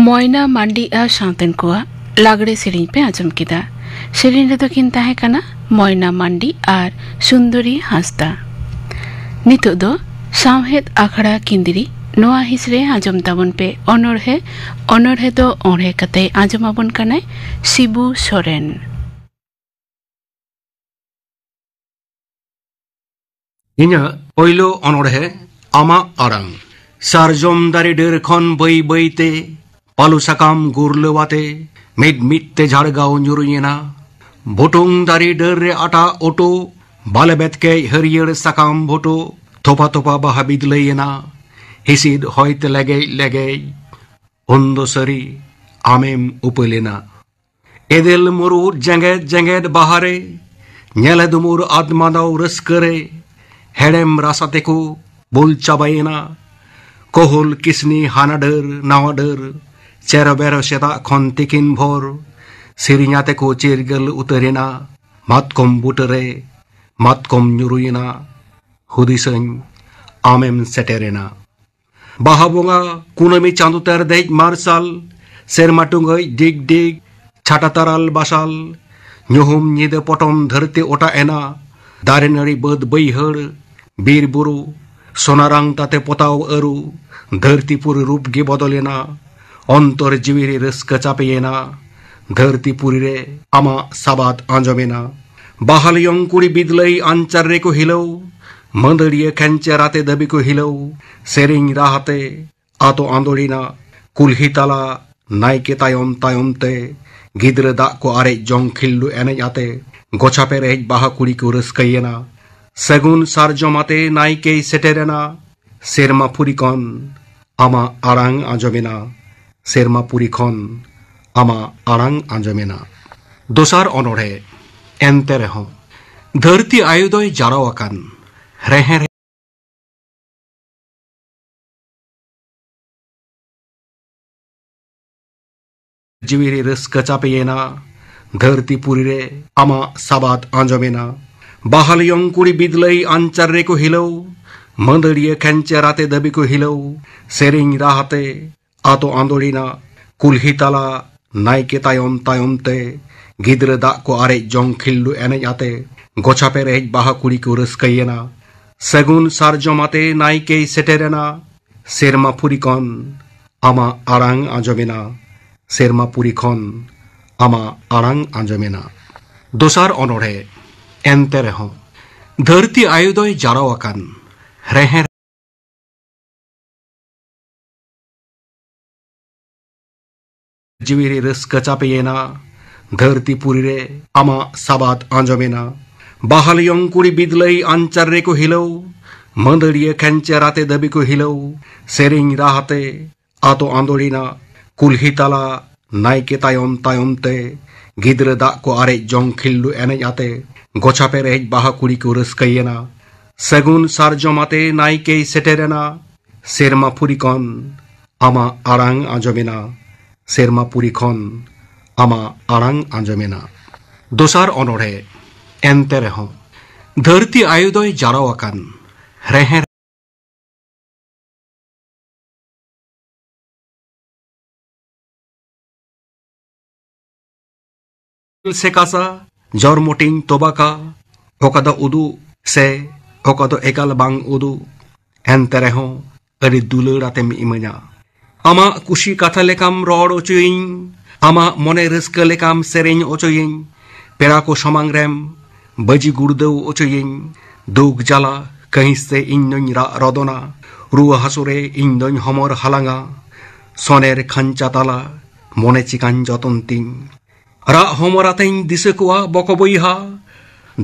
ᱢᱚᱭᱱᱟ ᱢᱟᱱᱰᱤ ᱟᱨ ᱥᱟᱶᱛᱮᱱ ᱠᱚᱣᱟᱜ ᱞᱟᱜᱽᱲᱮ ᱥᱮᱨᱮᱧ ᱯᱮ ᱟᱸᱡᱚᱢ ᱠᱮᱫᱟ᱾ ᱥᱮᱨᱮᱧ ᱨᱮᱫᱚ ᱠᱤᱱ ᱛᱟᱦᱮᱸ ᱠᱟᱱᱟ ᱢᱚᱭᱱᱟ ᱢᱟᱱᱰᱤ ᱟᱨ ᱥᱩᱱᱫᱚᱨᱤ ᱦᱟᱸᱥᱫᱟ᱾ ᱱᱤᱛᱚᱜ ᱫᱚ ᱥᱟᱶᱦᱮᱫ ᱟᱠᱷᱲᱟ ᱠᱤᱱᱫᱽᱨᱤ ᱱᱚᱣᱟ ᱦᱤᱸᱥ ᱨᱮ ᱟᱸᱡᱚᱢ ᱛᱟᱵᱚᱱ ᱯᱮ ᱚᱱᱚᱬᱦᱮ᱾ ᱚᱱᱚᱬᱦᱮ ᱫᱚ ᱚᱬᱦᱮ ᱠᱟᱛᱮ ᱟᱸᱡᱚᱢ ᱟᱵᱚᱱ ᱠᱟᱱᱟᱭ ᱥᱤᱵᱩ ᱥᱚᱨᱮᱱ᱾ ᱤᱧᱟᱹᱜ ᱯᱳᱭᱞᱳ ᱚᱱᱚᱬᱦᱮ, ᱟᱢᱟᱜ ᱟᱲᱟᱝ᱾ ᱥᱟᱨᱡᱚᱢ ᱫᱟᱨᱮ ᱰᱟᱹᱨ ᱠᱷᱚᱱ ᱵᱟᱹᱭ ᱵᱟᱹᱭ ᱛᱮ ᱯᱟᱹᱞᱩ ᱥᱟᱠᱟᱢ ᱜᱩᱨᱞᱟᱹᱣ ᱟᱛᱮ ᱢᱤᱫ ᱢᱤᱫ ᱛᱮ ᱡᱷᱟᱲᱜᱟᱣ ᱧᱩᱨᱩᱭᱮᱱᱟ᱾ ᱵᱷᱩᱴᱩᱝ ᱫᱟᱨᱮ ᱰᱟᱹᱨ ᱨᱮ ᱟᱴᱟ ᱚᱴᱚ, ᱵᱟᱞᱮ ᱵᱮᱛᱠᱮᱡ ᱦᱟᱹᱨᱭᱟᱹᱲ ᱥᱟᱠᱟᱢ ᱵᱷᱩᱴᱩ, ᱛᱚᱯᱟ ᱛᱚᱯᱟ ᱵᱟᱦᱟ ᱵᱤᱫᱞᱟᱹᱭᱮᱱᱟ᱾ ᱦᱤᱥᱤᱫ ᱦᱚᱭᱛᱮ ᱞᱮᱜᱮᱡ ᱞᱮᱜᱮᱡ, ᱩᱱᱫᱚ ᱥᱟᱹᱨᱤ ᱟᱢᱮᱢ ᱩᱯᱟᱹᱞᱮᱱᱟ᱾ ᱮᱫᱮᱞ ᱢᱩᱨᱩᱫ ᱡᱮᱜᱮᱫ ᱡᱮᱜᱮᱫ ᱵᱟᱦᱟᱨᱮ, ᱧᱮᱞᱮ ᱫᱩᱢᱩᱨ ᱟᱫ ᱢᱟᱸᱫᱟᱣ ᱨᱟᱹᱥᱠᱟᱹ ᱨᱮ, ᱦᱮᱲᱮᱢ ᱨᱟᱥᱟ ᱛᱮᱠᱚ ᱵᱩᱞ ᱪᱟᱵᱟᱭᱮᱱᱟ᱾ ᱠᱚᱦᱩᱞ ᱠᱤᱥᱱᱤ ᱦᱟᱱᱟ ᱰᱟᱹᱨ ᱱᱟᱣᱟ ᱰᱟᱹᱨ, ᱪᱮᱨᱚ ᱵᱮᱨᱚ ᱥᱮᱛᱟᱜ ᱠᱷᱚᱱ ᱛᱤᱠᱤᱱ ᱵᱷᱳᱨ, ᱥᱮᱨᱮᱧ ᱟᱛᱮ ᱠᱚ ᱪᱤᱨᱜᱟᱹᱞ ᱩᱛᱟᱹᱨᱮᱱᱟ᱾ ᱢᱟᱛᱠᱚᱢ ᱵᱩᱴᱟᱹᱨᱮ ᱢᱟᱛᱠᱚᱢ ᱧᱩᱨᱩᱭᱮᱱᱟ, ᱦᱩᱫᱤᱥᱟᱹᱧ ᱟᱢᱮᱢ ᱥᱮᱴᱮᱨᱮᱱᱟ᱾ ᱵᱟᱦᱟ ᱵᱚᱸᱜᱟ ᱠᱩᱱᱟᱹᱢᱤ ᱪᱟᱸᱫᱚ ᱛᱮᱨ ᱫᱮᱡ ᱢᱟᱨᱥᱟᱞ, ᱥᱮᱨᱢᱟ ᱴᱩᱸᱜᱟᱹᱭ ᱰᱤᱜᱽ ᱰᱤᱜᱽ, ᱪᱷᱟᱴᱟ ᱛᱟᱨᱟᱞ ᱵᱟᱥᱟᱞ, ᱧᱩᱦᱩᱢ ᱧᱤᱫᱟᱹ ᱯᱚᱴᱚᱢ ᱫᱷᱟᱹᱨᱛᱤ ᱚᱴᱟᱜ ᱮᱱᱟ᱾ ᱫᱟᱨᱮ ᱱᱟᱹᱲᱤ ᱵᱟᱹᱫᱽ ᱵᱟᱹᱭᱦᱟᱹᱲ, ᱵᱤᱨ ᱵᱩᱨᱩ, ᱥᱚᱱᱟ ᱨᱟᱝ ᱛᱟᱛᱮ ᱯᱚᱛᱟᱣ ᱟᱹᱨᱩ, ᱫᱷᱟᱹᱨᱛᱤ ᱯᱩᱨᱤ ᱨᱩᱯ ᱜᱮ ᱵᱚᱫᱚᱞᱮᱱᱟ᱾ ᱚᱱᱛᱚᱨ ᱡᱤᱣᱤ ᱨᱮ ᱨᱟᱹᱥᱠᱟᱹ ᱪᱟᱯᱮᱭᱮᱱᱟ᱾ ᱫᱷᱟᱹᱨᱛᱤ ᱯᱩᱨᱤ ᱨᱮ ᱟᱢᱟᱜ ᱥᱟᱵᱟᱫ ᱟᱸᱡᱚᱢᱮᱱᱟ᱾ ᱵᱟᱦᱟᱞᱤᱭᱚᱝ ᱠᱩᱲᱤ ᱵᱤᱫᱞᱟᱹᱭ ᱟᱧᱪᱟᱨ ᱨᱮᱠᱚ ᱦᱤᱞᱟᱹᱣ, ᱢᱟᱹᱫᱟᱹᱲᱤᱭᱟᱹ ᱠᱷᱮᱧᱪᱮᱨ ᱟᱛᱮ ᱫᱟᱹᱵᱤ ᱠᱚ ᱦᱤᱞᱟᱹᱣ, ᱥᱮᱨᱮᱧ ᱨᱟᱦᱟᱛᱮ ᱟᱛᱳ ᱟᱸᱫᱳᱲᱤᱱᱟ᱾ ᱠᱩᱞᱦᱤ ᱛᱟᱞᱟ ᱱᱟᱭᱠᱮ ᱛᱟᱭᱚᱢ ᱛᱟᱭᱚᱢ ᱛᱮ, ᱜᱤᱫᱽᱨᱟᱹ ᱫᱟᱜ ᱠᱚ ᱟᱨᱮᱡ ᱡᱚᱝ ᱠᱷᱤᱞᱰᱩ ᱮᱱᱮᱡ ᱟᱛᱮ, ᱜᱚᱪᱷᱟ ᱯᱮᱨᱮᱡ ᱵᱟᱦᱟ ᱠᱩᱲᱤ ᱠᱚ ᱨᱟᱹᱥᱠᱟᱹᱭᱮᱱᱟ᱾ ᱥᱟᱹᱜᱩᱱ ᱥᱟᱨᱡᱚᱢ ᱟᱛᱮ ᱱᱟᱭᱠᱮᱭ ᱥᱮᱴᱮᱨᱮᱱᱟ᱾ ᱥᱮᱨᱢᱟ ᱯᱩᱨᱤ ᱠᱷᱚᱱ ᱟᱢᱟᱜ ᱟᱲᱟᱝ ᱟᱸᱡᱚᱢᱮᱱᱟ᱾ ᱥᱮᱨᱢᱟ ᱯᱩᱨᱤ ᱠᱷᱚᱱ ᱟᱢᱟᱜ ᱟᱲᱟᱝ ᱟᱸᱡᱚᱢᱮᱱᱟ᱾ ᱫᱚᱥᱟᱨ ᱚᱱᱚᱬᱦᱮ᱾ ᱮᱱᱛᱮ ᱨᱮᱦᱚᱸ ᱫᱷᱟᱹᱨᱛᱤ ᱟᱭᱳ ᱫᱚᱭ ᱡᱟᱨᱟᱣ ᱟᱠᱟᱱ ᱨᱮᱦᱮᱸ ᱡᱤᱣᱤ ᱨᱮ ᱨᱟᱹᱥᱠᱟᱹ ᱪᱟᱯᱮᱭᱮᱱᱟ᱾ ᱫᱷᱟᱹᱨᱛᱤ ᱯᱩᱨᱤ ᱨᱮ ᱟᱢᱟᱜ ᱥᱟᱵᱟᱫ ᱟᱸᱡᱚᱢᱮᱱᱟ᱾ ᱵᱟᱦᱟᱞᱤᱭᱚᱝ ᱠᱩᱲᱤ ᱵᱤᱫᱞᱟᱹᱭ ᱟᱧᱪᱟᱨ ᱨᱮᱠᱚ ᱦᱤᱞᱟᱹᱣ, ᱢᱟᱹᱫᱟᱹᱲᱤᱭᱟᱹ ᱠᱷᱮᱧᱪᱮᱨ ᱟᱛᱮ ᱫᱟᱹᱵᱤ ᱠᱚ ᱦᱤᱞᱟᱹᱣ, ᱥᱮᱨᱮᱧ ᱨᱟᱦᱟᱛᱮ ᱟᱛᱳ ᱟᱸᱫᱳᱲᱤᱱᱟ᱾ ᱠᱩᱞᱦᱤ ᱛᱟᱞᱟ ᱱᱟᱭᱠᱮ ᱛᱟᱭᱚᱢ ᱛᱟᱭᱚᱢ ᱛᱮ ᱜᱤᱫᱽᱨᱟᱹ ᱫᱟᱜ ᱠᱚ ᱟᱨᱮᱡ ᱡᱚᱝ ᱠᱷᱤᱞᱰᱩ ᱮᱱᱮᱡ ᱟᱛᱮ ᱜᱚᱪᱷᱟ ᱯᱮᱨᱮᱡ ᱵᱟᱦᱟ ᱠᱩᱲᱤ ᱠᱚ ᱨᱟᱹᱥᱠᱟᱹᱭᱮᱱᱟ᱾ ᱥᱟᱹᱜᱩᱱ ᱥᱟᱨᱡᱚᱢ ᱟᱛᱮ ᱱᱟᱭᱠᱮᱭ ᱥᱮᱴᱮᱨᱮᱱᱟ᱾ ᱥᱮᱨᱢᱟ ᱯᱩᱨᱤ ᱠᱷᱚᱱ ᱟᱢᱟᱜ ᱟᱲᱟᱝ ᱟᱸᱡᱚᱢᱮᱱᱟ᱾ ᱥᱮᱨᱢᱟ ᱯᱩᱨᱤ ᱠᱷᱚᱱ ᱟᱢᱟᱜ ᱟᱲᱟᱝ ᱟᱸᱡᱚᱢᱮᱱᱟ᱾ ᱫᱚᱥᱟᱨ ᱚᱱᱚᱬᱦᱮ᱾ ᱮᱱᱛᱮ ᱨᱮᱦᱚᱸ ᱫᱷᱟᱹᱨᱛᱤ ᱟᱭᱳ ᱫᱚᱭ ᱡᱟᱨᱟᱣ ᱟᱠᱟᱱ ᱨᱮᱦᱮᱸ ᱡᱤᱣᱤ ᱨᱮ ᱨᱟᱹᱥᱠᱟᱹ ᱪᱟᱯᱮᱭᱮᱱᱟ᱾ ᱫᱷᱟᱹᱨᱛᱤ ᱯᱩᱨᱤ ᱨᱮ ᱟᱢᱟᱜ ᱥᱟᱵᱟᱫ ᱟᱸᱡᱚᱢᱮᱱᱟ᱾ ᱵᱟᱦᱟᱞᱤᱭᱚᱝ ᱠᱩᱲᱤ ᱵᱤᱫᱞᱟᱹᱭ ᱟᱧᱪᱟᱨ ᱨᱮᱠᱚ ᱦᱤᱞᱟᱹᱣ, ᱢᱟᱹᱫᱟᱹᱲᱤᱭᱟᱹ ᱠᱷᱮᱧᱪᱮᱨ ᱟᱛᱮ ᱫᱟᱹᱵᱤ ᱠᱚ ᱦᱤᱞᱟᱹᱣ, ᱥᱮᱨᱮᱧ ᱨᱟᱦᱟᱛᱮ ᱟᱛᱳ ᱟᱸᱫᱳᱲᱤᱱᱟ᱾ ᱠᱩᱞᱦᱤ ᱛᱟᱞᱟ ᱱᱟᱭᱠᱮ ᱛᱟᱭᱚᱢ ᱛᱟᱭᱚᱢ ᱛᱮ ᱜᱤᱫᱽᱨᱟᱹ ᱫᱟᱜ ᱠᱚ ᱟᱨᱮᱡ ᱡᱚᱝ ᱠᱷᱤᱞᱰᱩ ᱮᱱᱮᱡ ᱟᱛᱮ ᱜᱚᱪᱷᱟ ᱯᱮᱨᱮᱡ ᱵᱟᱦᱟ ᱠᱩᱲᱤ ᱠᱚ ᱨᱟᱹᱥᱠᱟᱹᱭᱮᱱᱟ᱾ ᱥᱟᱹᱜᱩᱱ ᱥᱟᱨᱡᱚᱢ ᱟᱛᱮ ᱱᱟᱭᱠᱮᱭ ᱥᱮᱴᱮᱨᱮᱱᱟ᱾ ᱥᱮᱨᱢᱟ ᱯᱩᱨᱤ ᱠᱷᱚᱱ ᱟᱢᱟᱜ ᱟᱲᱟᱝ ᱟᱸᱡᱚᱢᱮᱱᱟ᱾ ᱥᱮᱨᱢᱟ ᱯᱩᱨᱤ ᱠᱷᱚᱱ ᱟᱢᱟᱜ ᱟᱲᱟᱝ ᱟᱸᱡᱚᱢᱮᱱᱟ᱾ ᱫᱚᱥᱟᱨ ᱚᱱᱚᱬᱦᱮ᱾ ᱮᱱᱛᱮ ᱨᱮᱦᱚᱸ ᱫᱷᱟᱹᱨᱛᱤ ᱟᱭᱳ ᱫᱚᱭ ᱡᱟᱨᱟᱣ ᱟᱠᱟᱱ ᱨᱮᱦᱮᱸ ᱥᱮ ᱠᱟᱥᱟ, ᱡᱚᱨᱢᱚᱴᱤᱧ ᱛᱚᱵᱟᱠᱟ, ᱚᱠᱟ ᱫᱚ ᱩᱫᱩᱜ ᱥᱮ ᱚᱠᱟ ᱫᱚ ᱮᱠᱟᱞ ᱵᱟᱝ ᱩᱫᱩᱜ, ᱮᱱᱛᱮ ᱨᱮᱦᱚᱸ ᱟᱹᱰᱤ ᱫᱩᱞᱟᱹᱲ ᱟᱛᱮᱢ ᱤᱢᱟᱹᱧᱟ᱾ ᱟᱢᱟᱜ ᱠᱩᱥᱤ ᱠᱟᱛᱷᱟ ᱞᱮᱠᱟᱢ ᱨᱚᱲ ᱚᱪᱚᱭᱤᱧ, ᱟᱢᱟᱜ ᱢᱚᱱᱮ ᱨᱟᱹᱥᱠᱟᱹ ᱞᱮᱠᱟᱢ ᱥᱮᱨᱮᱧ ᱚᱪᱚᱭᱤᱧ, ᱯᱮᱲᱟ ᱠᱚ ᱥᱟᱢᱟᱝ ᱨᱮᱢ ᱵᱟᱹᱡᱤ ᱜᱩᱲᱫᱟᱹᱣ ᱚᱪᱚᱭᱤᱧ᱾ ᱫᱩᱠ ᱡᱟᱞᱟ ᱠᱟᱹᱦᱤᱥ ᱛᱮ ᱤᱧ ᱫᱚᱧ ᱨᱟᱜ ᱨᱚᱫᱚᱱᱟ, ᱨᱩᱣᱟᱹ ᱦᱟᱹᱥᱩ ᱨᱮ ᱤᱧ ᱫᱚᱧ ᱦᱚᱢᱚᱨ ᱦᱟᱞᱟᱝᱟ᱾ ᱥᱚᱱᱮᱨ ᱠᱷᱟᱧᱪᱟ ᱛᱟᱞᱟ ᱢᱚᱱᱮ ᱪᱤᱠᱟᱹᱧ ᱡᱚᱛᱚᱱ ᱛᱤᱧ᱾ ᱨᱟᱜ ᱦᱚᱢᱚᱨ ᱟᱛᱮᱧ ᱫᱤᱥᱟᱹ ᱠᱚᱣᱟ ᱵᱚᱠᱚ ᱵᱚᱭᱦᱟ᱾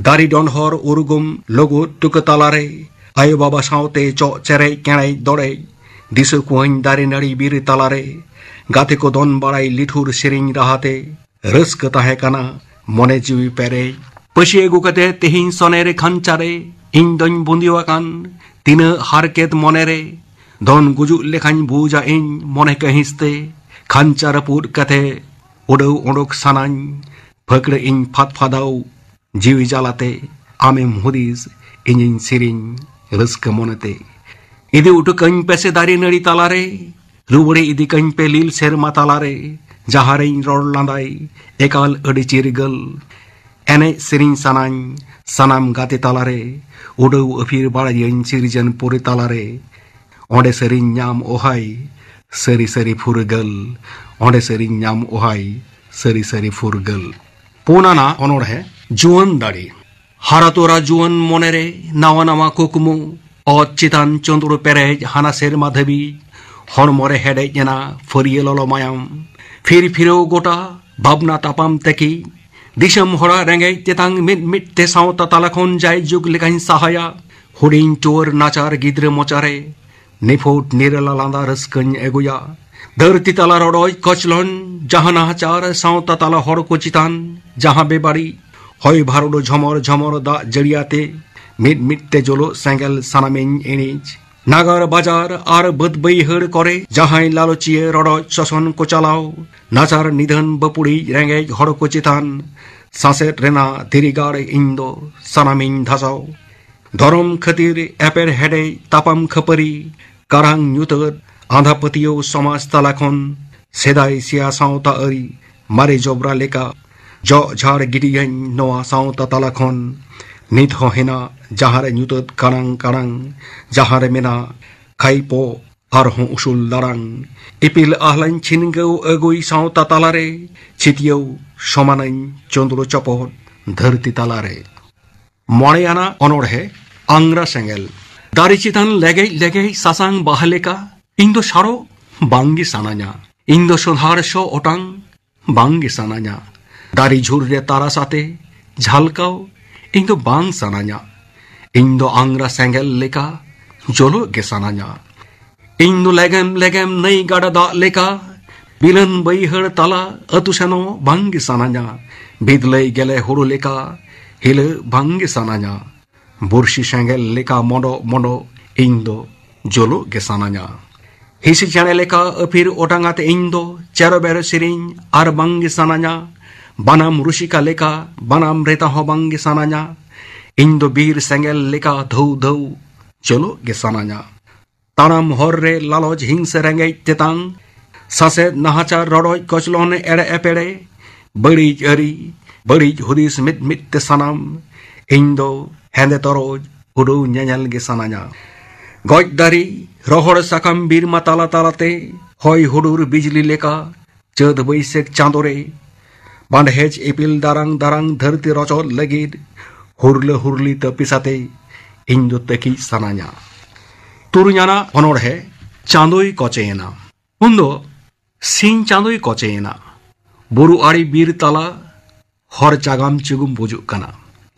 ᱫᱟᱨᱮ ᱰᱚᱸᱰᱷᱚᱨ ᱩᱨᱜᱩᱢ ᱞᱩᱜᱩᱫ ᱴᱩᱠᱟᱹ ᱛᱟᱞᱟᱨᱮ ᱟᱭᱳ ᱵᱟᱵᱟ ᱥᱟᱶᱛᱮ ᱪᱚᱜ ᱪᱮᱨᱮᱡ ᱠᱮᱬᱮᱡ ᱫᱚᱲᱮᱡ᱾ ᱫᱤᱥᱟᱹ ᱠᱚᱣᱟᱹᱧ ᱫᱟᱨᱮ ᱱᱟᱹᱲᱤ ᱵᱤᱨ ᱛᱟᱞᱟᱨᱮ ᱜᱟᱛᱮ ᱠᱚ ᱫᱚᱱ ᱵᱟᱲᱟᱭ ᱞᱤᱴᱷᱩᱨ ᱥᱮᱨᱮᱧ ᱨᱟᱦᱟᱛᱮ᱾ ᱨᱟᱹᱥᱠᱟᱹ ᱛᱟᱦᱮᱸ ᱠᱟᱱᱟ ᱢᱚᱱᱮ ᱡᱤᱣᱤ ᱯᱮᱨᱮᱡ᱾ ᱯᱟᱹᱥᱤ ᱟᱹᱜᱩ ᱠᱟᱛᱮ ᱛᱮᱦᱮᱧ ᱥᱚᱱᱮᱨ ᱠᱷᱟᱧᱪᱟᱨᱮ ᱤᱧ ᱫᱚᱧ ᱵᱩᱸᱫᱤᱣ ᱟᱠᱟᱱ᱾ ᱛᱤᱱᱟᱹᱜ ᱦᱟᱨᱠᱮᱛ ᱢᱚᱱᱮᱨᱮ ᱫᱚᱱ ᱜᱩᱡᱩᱜ ᱞᱮᱠᱟᱧ ᱵᱩᱡᱟ ᱤᱧ ᱢᱚᱱᱮ ᱠᱟᱹᱦᱤᱥ ᱛᱮ᱾ ᱠᱷᱟᱧᱪᱟ ᱨᱟᱹᱯᱩᱫ ᱠᱟᱛᱮ ᱩᱰᱟᱹᱣ ᱚᱰᱚᱠ ᱥᱟᱱᱟᱧ᱾ ᱯᱷᱟᱹᱠᱲᱟᱹ ᱤᱧ ᱯᱷᱟᱫ ᱯᱷᱟᱫᱟᱣ ᱡᱤᱣᱤ ᱡᱟᱞᱟᱛᱮ᱾ ᱟᱢᱮᱢ ᱦᱩᱫᱤᱥ ᱤᱧᱤᱧ ᱥᱮᱨᱮᱧ ᱨᱟᱹᱥᱠᱟᱹ ᱢᱚᱱᱮᱛᱮ᱾ ᱤᱫᱤ ᱩᱴᱩ ᱠᱟᱹᱧ ᱯᱮᱥᱮ ᱫᱟᱨᱮ ᱱᱟᱹᱲᱤ ᱛᱟᱞᱟᱨᱮ᱾ ᱨᱩᱣᱟᱹᱲ ᱤᱫᱤ ᱠᱟᱹᱧ ᱯᱮ ᱞᱤᱞ ᱥᱮᱨᱢᱟ ᱛᱟᱞᱟᱨᱮ, ᱡᱟᱦᱟᱸ ᱨᱮᱧ ᱨᱚᱲ ᱞᱟᱸᱫᱟᱭ ᱮᱠᱟᱞ ᱟᱹᱰᱤ ᱪᱤᱨᱜᱟᱹᱞ᱾ ᱮᱱᱮᱡ ᱥᱮᱨᱮᱧ ᱥᱟᱱᱟᱧ ᱥᱟᱱᱟᱢ ᱜᱟᱛᱮ ᱛᱟᱞᱟᱨᱮ, ᱩᱰᱟᱹᱣ ᱟᱹᱯᱷᱤᱨ ᱵᱟᱲᱟᱭᱟᱹᱧ ᱥᱤᱨᱡᱚᱱ ᱯᱩᱨᱤ ᱛᱟᱞᱟᱨᱮ᱾ ᱚᱸᱰᱮ ᱥᱮᱨᱮᱧ ᱧᱟᱢ ᱚᱦᱟᱭ ᱥᱟᱹᱨᱤ ᱥᱟᱹᱨᱤ ᱯᱷᱩᱨᱜᱟᱹᱞ, ᱚᱸᱰᱮ ᱥᱮᱨᱮᱧ ᱧᱟᱢ ᱚᱦᱟᱭ ᱥᱟᱹᱨᱤ ᱥᱟᱹᱨᱤ ᱯᱷᱩᱨᱜᱟᱹᱞ᱾ ᱯᱩᱱᱟᱱᱟ ᱚᱱᱚᱬᱦᱮ, ᱡᱩᱣᱟᱹᱱ ᱫᱟᱲᱮ᱾ ᱦᱟᱨᱟ ᱛᱚᱨᱟ ᱡᱩᱣᱟᱹᱱ ᱢᱚᱱᱮᱨᱮ ᱱᱟᱣᱟ ᱱᱟᱣᱟ ᱠᱩᱠᱢᱩ, ᱚᱛ ᱪᱮᱛᱟᱱ ᱪᱚᱸᱫᱽᱲᱚ ᱯᱮᱨᱮᱡ ᱦᱟᱱᱟ ᱥᱮᱨᱢᱟ ᱫᱷᱟᱹᱵᱤᱡ᱾ ᱦᱚᱲᱢᱚ ᱨᱮ ᱦᱮᱰᱮᱡ ᱮᱱᱟ ᱯᱷᱟᱹᱨᱭᱟᱹ ᱞᱚᱞᱚ ᱢᱟᱭᱟᱢ᱾ ᱯᱷᱤᱨ ᱯᱷᱤᱨᱟᱹᱣ ᱜᱚᱴᱟ ᱵᱷᱟᱵᱽᱱᱟ ᱛᱟᱯᱟᱢ ᱛᱮᱠᱤ᱾ ᱫᱤᱥᱚᱢ ᱦᱚᱲᱟᱜ ᱨᱮᱸᱜᱮᱡ ᱛᱮᱛᱟᱝ ᱢᱤᱫ ᱢᱤᱫ ᱛᱮ ᱥᱟᱶᱛᱟ ᱛᱟᱞᱟ ᱠᱷᱚᱱ ᱡᱟᱭ ᱡᱩᱜᱽ ᱞᱮᱠᱟᱧ ᱥᱟᱦᱟᱭᱟ᱾ ᱦᱩᱰᱤᱧ ᱴᱩᱣᱟᱹᱨ ᱱᱟᱪᱟᱨ ᱜᱤᱫᱽᱨᱟᱹ ᱢᱚᱪᱟᱨᱮ ᱱᱤᱯᱷᱩᱴ ᱱᱤᱨᱟᱞᱟ ᱞᱟᱸᱫᱟ ᱨᱟᱹᱥᱠᱟᱹᱧ ᱟᱹᱜᱩᱭᱟ᱾ ᱫᱷᱟᱹᱨᱛᱤ ᱛᱟᱞᱟ ᱨᱚᱰᱚᱡ ᱠᱚᱪᱞᱚᱱ, ᱡᱟᱦᱟᱸ ᱱᱟᱦᱟᱪᱟᱨ ᱥᱟᱶᱛᱟ ᱛᱟᱞᱟ ᱦᱚᱲ ᱠᱚ ᱪᱮᱛᱟᱱ, ᱡᱟᱦᱟᱸ ᱵᱮᱵᱟᱹᱲᱤᱡ ᱦᱚᱭ ᱵᱷᱟᱨᱚᱰᱚ ᱡᱷᱚᱢᱚᱨ ᱡᱷᱚᱢᱚᱨ ᱫᱟᱜ ᱡᱟᱹᱲᱤᱭᱟᱛᱮ ᱢᱤᱫ ᱢᱤᱫ ᱛᱮ ᱡᱚᱞᱚᱜ ᱥᱮᱸᱜᱮᱞ ᱥᱟᱱᱟᱢᱤᱧ ᱤᱬᱤᱡ᱾ ᱱᱟᱜᱟᱨ ᱵᱟᱡᱟᱨ ᱟᱨ ᱵᱟᱹᱫᱽ ᱵᱟᱹᱭᱦᱟᱹᱲ ᱠᱚᱨᱮ ᱡᱟᱦᱟᱸᱭ ᱞᱟᱞᱚᱪᱤᱭᱟᱹ ᱨᱚᱰᱚᱡ ᱥᱚᱥᱚᱱ ᱠᱚ ᱪᱟᱞᱟᱣ, ᱱᱟᱪᱟᱨ ᱱᱤᱫᱷᱟᱹᱱ ᱵᱟᱹᱯᱩᱲᱤᱡ ᱨᱮᱸᱜᱮᱡ ᱦᱚᱲ ᱠᱚ ᱪᱮᱛᱟᱱ ᱥᱟᱥᱮᱛ ᱨᱮᱱᱟᱜ ᱫᱷᱤᱨᱤ ᱜᱟᱲ ᱤᱧ ᱫᱚ ᱥᱟᱱᱟᱢᱤᱧ ᱫᱷᱟᱥᱟᱣ᱾ ᱫᱷᱚᱨᱚᱢ ᱠᱷᱟᱹᱛᱤᱨ ᱮᱯᱮᱨ ᱦᱮᱰᱮᱡ ᱛᱟᱯᱟᱢ ᱠᱷᱟᱹᱯᱟᱹᱨᱤ, ᱠᱟᱨᱟᱝ ᱧᱩᱛᱟᱹᱛ ᱟᱸᱫᱷᱟ ᱯᱟᱹᱛᱭᱟᱹᱣ ᱥᱚᱢᱟᱡᱽ ᱛᱟᱞᱟ ᱠᱷᱚᱱ ᱥᱮᱫᱟᱭ ᱥᱮᱭᱟ ᱥᱟᱶᱛᱟ ᱟᱹᱨᱤ ᱢᱟᱨᱮ ᱡᱚᱵᱽᱨᱟ ᱞᱮᱠᱟ ᱡᱚᱜ ᱡᱷᱟᱲ ᱜᱤᱰᱤᱭᱟᱹᱧ ᱱᱚᱣᱟ ᱥᱟᱶᱛᱟ ᱛᱟᱞᱟ ᱠᱷᱚᱱ᱾ ᱱᱤᱛ ᱦᱚᱸ ᱦᱮᱱᱟᱜ ᱡᱟᱦᱟᱸ ᱨᱮ ᱧᱩᱛᱟᱹᱛ ᱠᱟᱲᱟᱝ ᱠᱟᱲᱟᱝ, ᱡᱟᱦᱟᱸ ᱨᱮ ᱢᱮᱱᱟᱜ ᱠᱷᱟᱭᱯᱚ ᱟᱨᱦᱚᱸ ᱩᱥᱩᱞ ᱫᱟᱲᱟᱝ᱾ ᱤᱯᱤᱞ ᱟᱦᱞᱟᱧ ᱪᱷᱤᱱᱜᱟᱹᱣ ᱟᱹᱜᱩᱭ ᱥᱟᱶᱛᱟ ᱛᱟᱞᱟᱨᱮ, ᱪᱷᱤᱛᱭᱟᱹᱣ ᱥᱚᱢᱟᱱᱟᱹᱧ ᱪᱚᱸᱫᱽᱲᱚ ᱪᱚᱯᱚᱫ ᱫᱷᱟᱹᱨᱛᱤ ᱛᱟᱞᱟᱨᱮ᱾ ᱢᱚᱬᱮ ᱟᱱᱟᱜ ᱚᱱᱚᱬᱦᱮ, ᱟᱝᱜᱽᱨᱟ ᱥᱮᱸᱜᱮᱞ᱾ ᱫᱟᱨᱮ ᱪᱮᱛᱟᱱ ᱞᱮᱜᱮᱡ ᱞᱮᱜᱮᱡ ᱥᱟᱥᱟᱝ ᱵᱟᱦᱟ ᱞᱮᱠᱟ, ᱤᱧ ᱫᱚ ᱥᱟᱲᱚᱜ ᱵᱟᱝᱜᱮ ᱥᱟᱱᱟᱧᱟ᱾ ᱤᱧ ᱫᱚ ᱥᱚᱸᱫᱷᱟᱲ ᱥᱚ ᱚᱴᱟᱝ ᱵᱟᱝᱜᱮ ᱥᱟᱱᱟᱧᱟ᱾ ᱫᱟᱨᱮ ᱡᱷᱩᱨ ᱨᱮ ᱛᱟᱨᱟᱥ ᱟᱛᱮ ᱡᱷᱟᱞᱠᱟᱣ ᱤᱧ ᱫᱚ ᱵᱟᱝ ᱥᱟᱱᱟᱧᱟ᱾ ᱤᱧ ᱫᱚ ᱟᱝᱜᱽᱨᱟ ᱥᱮᱸᱜᱮᱞ ᱞᱮᱠᱟ ᱡᱚᱞᱚᱜ ᱜᱮ ᱥᱟᱱᱟᱧᱟ᱾ ᱤᱧ ᱫᱚ ᱞᱮᱜᱮᱢ ᱞᱮᱜᱮᱢ ᱱᱟᱹᱭ ᱜᱟᱰᱟ ᱫᱟᱜ ᱞᱮᱠᱟ, ᱵᱤᱞᱟᱹᱱ ᱵᱟᱹᱭᱦᱟᱹᱲ ᱛᱟᱞᱟ ᱟᱹᱛᱩ ᱥᱮᱱᱚᱜ ᱵᱟᱝᱜᱮ ᱥᱟᱱᱟᱧᱟ᱾ ᱵᱤᱫᱞᱟᱹᱭ ᱜᱮᱞᱮ ᱦᱩᱲᱩ ᱞᱮᱠᱟ ᱦᱤᱞᱟᱹᱜ ᱵᱟᱝᱜᱮ ᱥᱟᱱᱟᱧᱟ᱾ ᱵᱩᱨᱥᱤ ᱥᱮᱸᱜᱮᱞ ᱞᱮᱠᱟ ᱢᱚᱰᱚᱜ ᱢᱚᱰᱚᱜ ᱤᱧ ᱫᱚ ᱡᱚᱞᱚᱜ ᱜᱮ ᱥᱟᱱᱟᱧᱟ᱾ ᱦᱤᱸᱥᱤ ᱪᱮᱬᱮ ᱞᱮᱠᱟ ᱟᱹᱯᱷᱤᱨ ᱚᱴᱟᱝ ᱟᱛᱮ ᱤᱧ ᱫᱚ ᱪᱮᱨᱚ ᱵᱮᱨᱚ ᱥᱮᱨᱮᱧ ᱟᱨ ᱵᱟᱝᱜᱮ ᱥᱟᱱᱟᱧᱟ᱾ ᱵᱟᱱᱟᱢ ᱨᱩᱥᱤᱠᱟ ᱞᱮᱠᱟ ᱵᱟᱱᱟᱢ ᱨᱮᱛᱟ ᱦᱚᱸ ᱵᱟᱝᱜᱮ ᱥᱟᱱᱟᱧᱟ᱾ ᱤᱧ ᱫᱚ ᱵᱤᱨ ᱥᱮᱸᱜᱮᱞ ᱞᱮᱠᱟ ᱫᱷᱟᱹᱣ ᱫᱷᱟᱹᱣ ᱡᱚᱞᱚᱜ ᱜᱮ ᱥᱟᱱᱟᱧᱟ᱾ ᱛᱟᱲᱟᱢ ᱦᱚᱨ ᱨᱮ ᱞᱟᱞᱚᱪ, ᱦᱤᱝᱥᱟᱹ, ᱨᱮᱸᱜᱮᱡ ᱛᱮᱛᱟᱝ, ᱥᱟᱥᱮᱛ, ᱱᱟᱦᱟᱪᱟᱨ, ᱨᱚᱰᱚᱡ ᱠᱚᱪᱞᱚᱱ, ᱮᱲᱮ ᱮᱯᱮᱲᱮ, ᱵᱟᱹᱲᱤᱡ ᱟᱹᱨᱤ, ᱵᱟᱹᱲᱤᱡ ᱦᱩᱫᱤᱥ, ᱢᱤᱫ ᱢᱤᱫ ᱛᱮ ᱥᱟᱱᱟᱢ ᱤᱧ ᱫᱚ ᱦᱮᱸᱫᱮ ᱛᱚᱨᱚᱡ ᱩᱰᱟᱹᱣ ᱧᱮᱧᱮᱞ ᱜᱮ ᱥᱟᱱᱟᱧᱟ᱾ ᱜᱚᱡ ᱫᱟᱨᱮ, ᱨᱚᱦᱚᱲ ᱥᱟᱠᱟᱢ, ᱵᱤᱨ ᱢᱟ ᱛᱟᱞᱟ ᱛᱟᱞᱟᱛᱮ ᱦᱚᱭ ᱦᱩᱰᱩᱨ ᱵᱤᱡᱽᱞᱤ ᱞᱮᱠᱟ ᱪᱟᱹᱛ ᱵᱟᱹᱭᱥᱟᱹᱠᱷ ᱪᱟᱸᱫᱳ ᱨᱮ ᱵᱟᱸᱰᱦᱮᱡ ᱤᱯᱤᱞ ᱫᱟᱨᱟᱝ ᱫᱟᱨᱟᱝ ᱫᱷᱟᱹᱨᱛᱤ ᱨᱚᱪᱚᱫ ᱞᱟᱹᱜᱤᱫ ᱦᱩᱨᱞᱟᱹ ᱦᱩᱨᱞᱤ ᱛᱟᱹᱯᱤᱥ ᱟᱛᱮ ᱤᱧ ᱫᱚ ᱛᱟᱹᱠᱤᱡ ᱥᱟᱱᱟᱧᱟ᱾ ᱛᱩᱨᱩᱧ ᱟᱱᱟᱜ ᱚᱱᱚᱬᱦᱮ, ᱪᱟᱸᱫᱳᱭ ᱠᱚᱪᱮᱭᱮᱱᱟ᱾ ᱩᱱᱫᱚ ᱥᱤᱧ ᱪᱟᱸᱫᱳᱭ ᱠᱚᱪᱮᱭᱮᱱᱟ᱾ ᱵᱩᱨᱩ ᱟᱲᱮ ᱵᱤᱨ ᱛᱟᱞᱟ ᱦᱚᱨ ᱪᱟᱜᱟᱢ ᱪᱩᱜᱩᱢ ᱵᱩᱡᱩᱜ ᱠᱟᱱᱟ᱾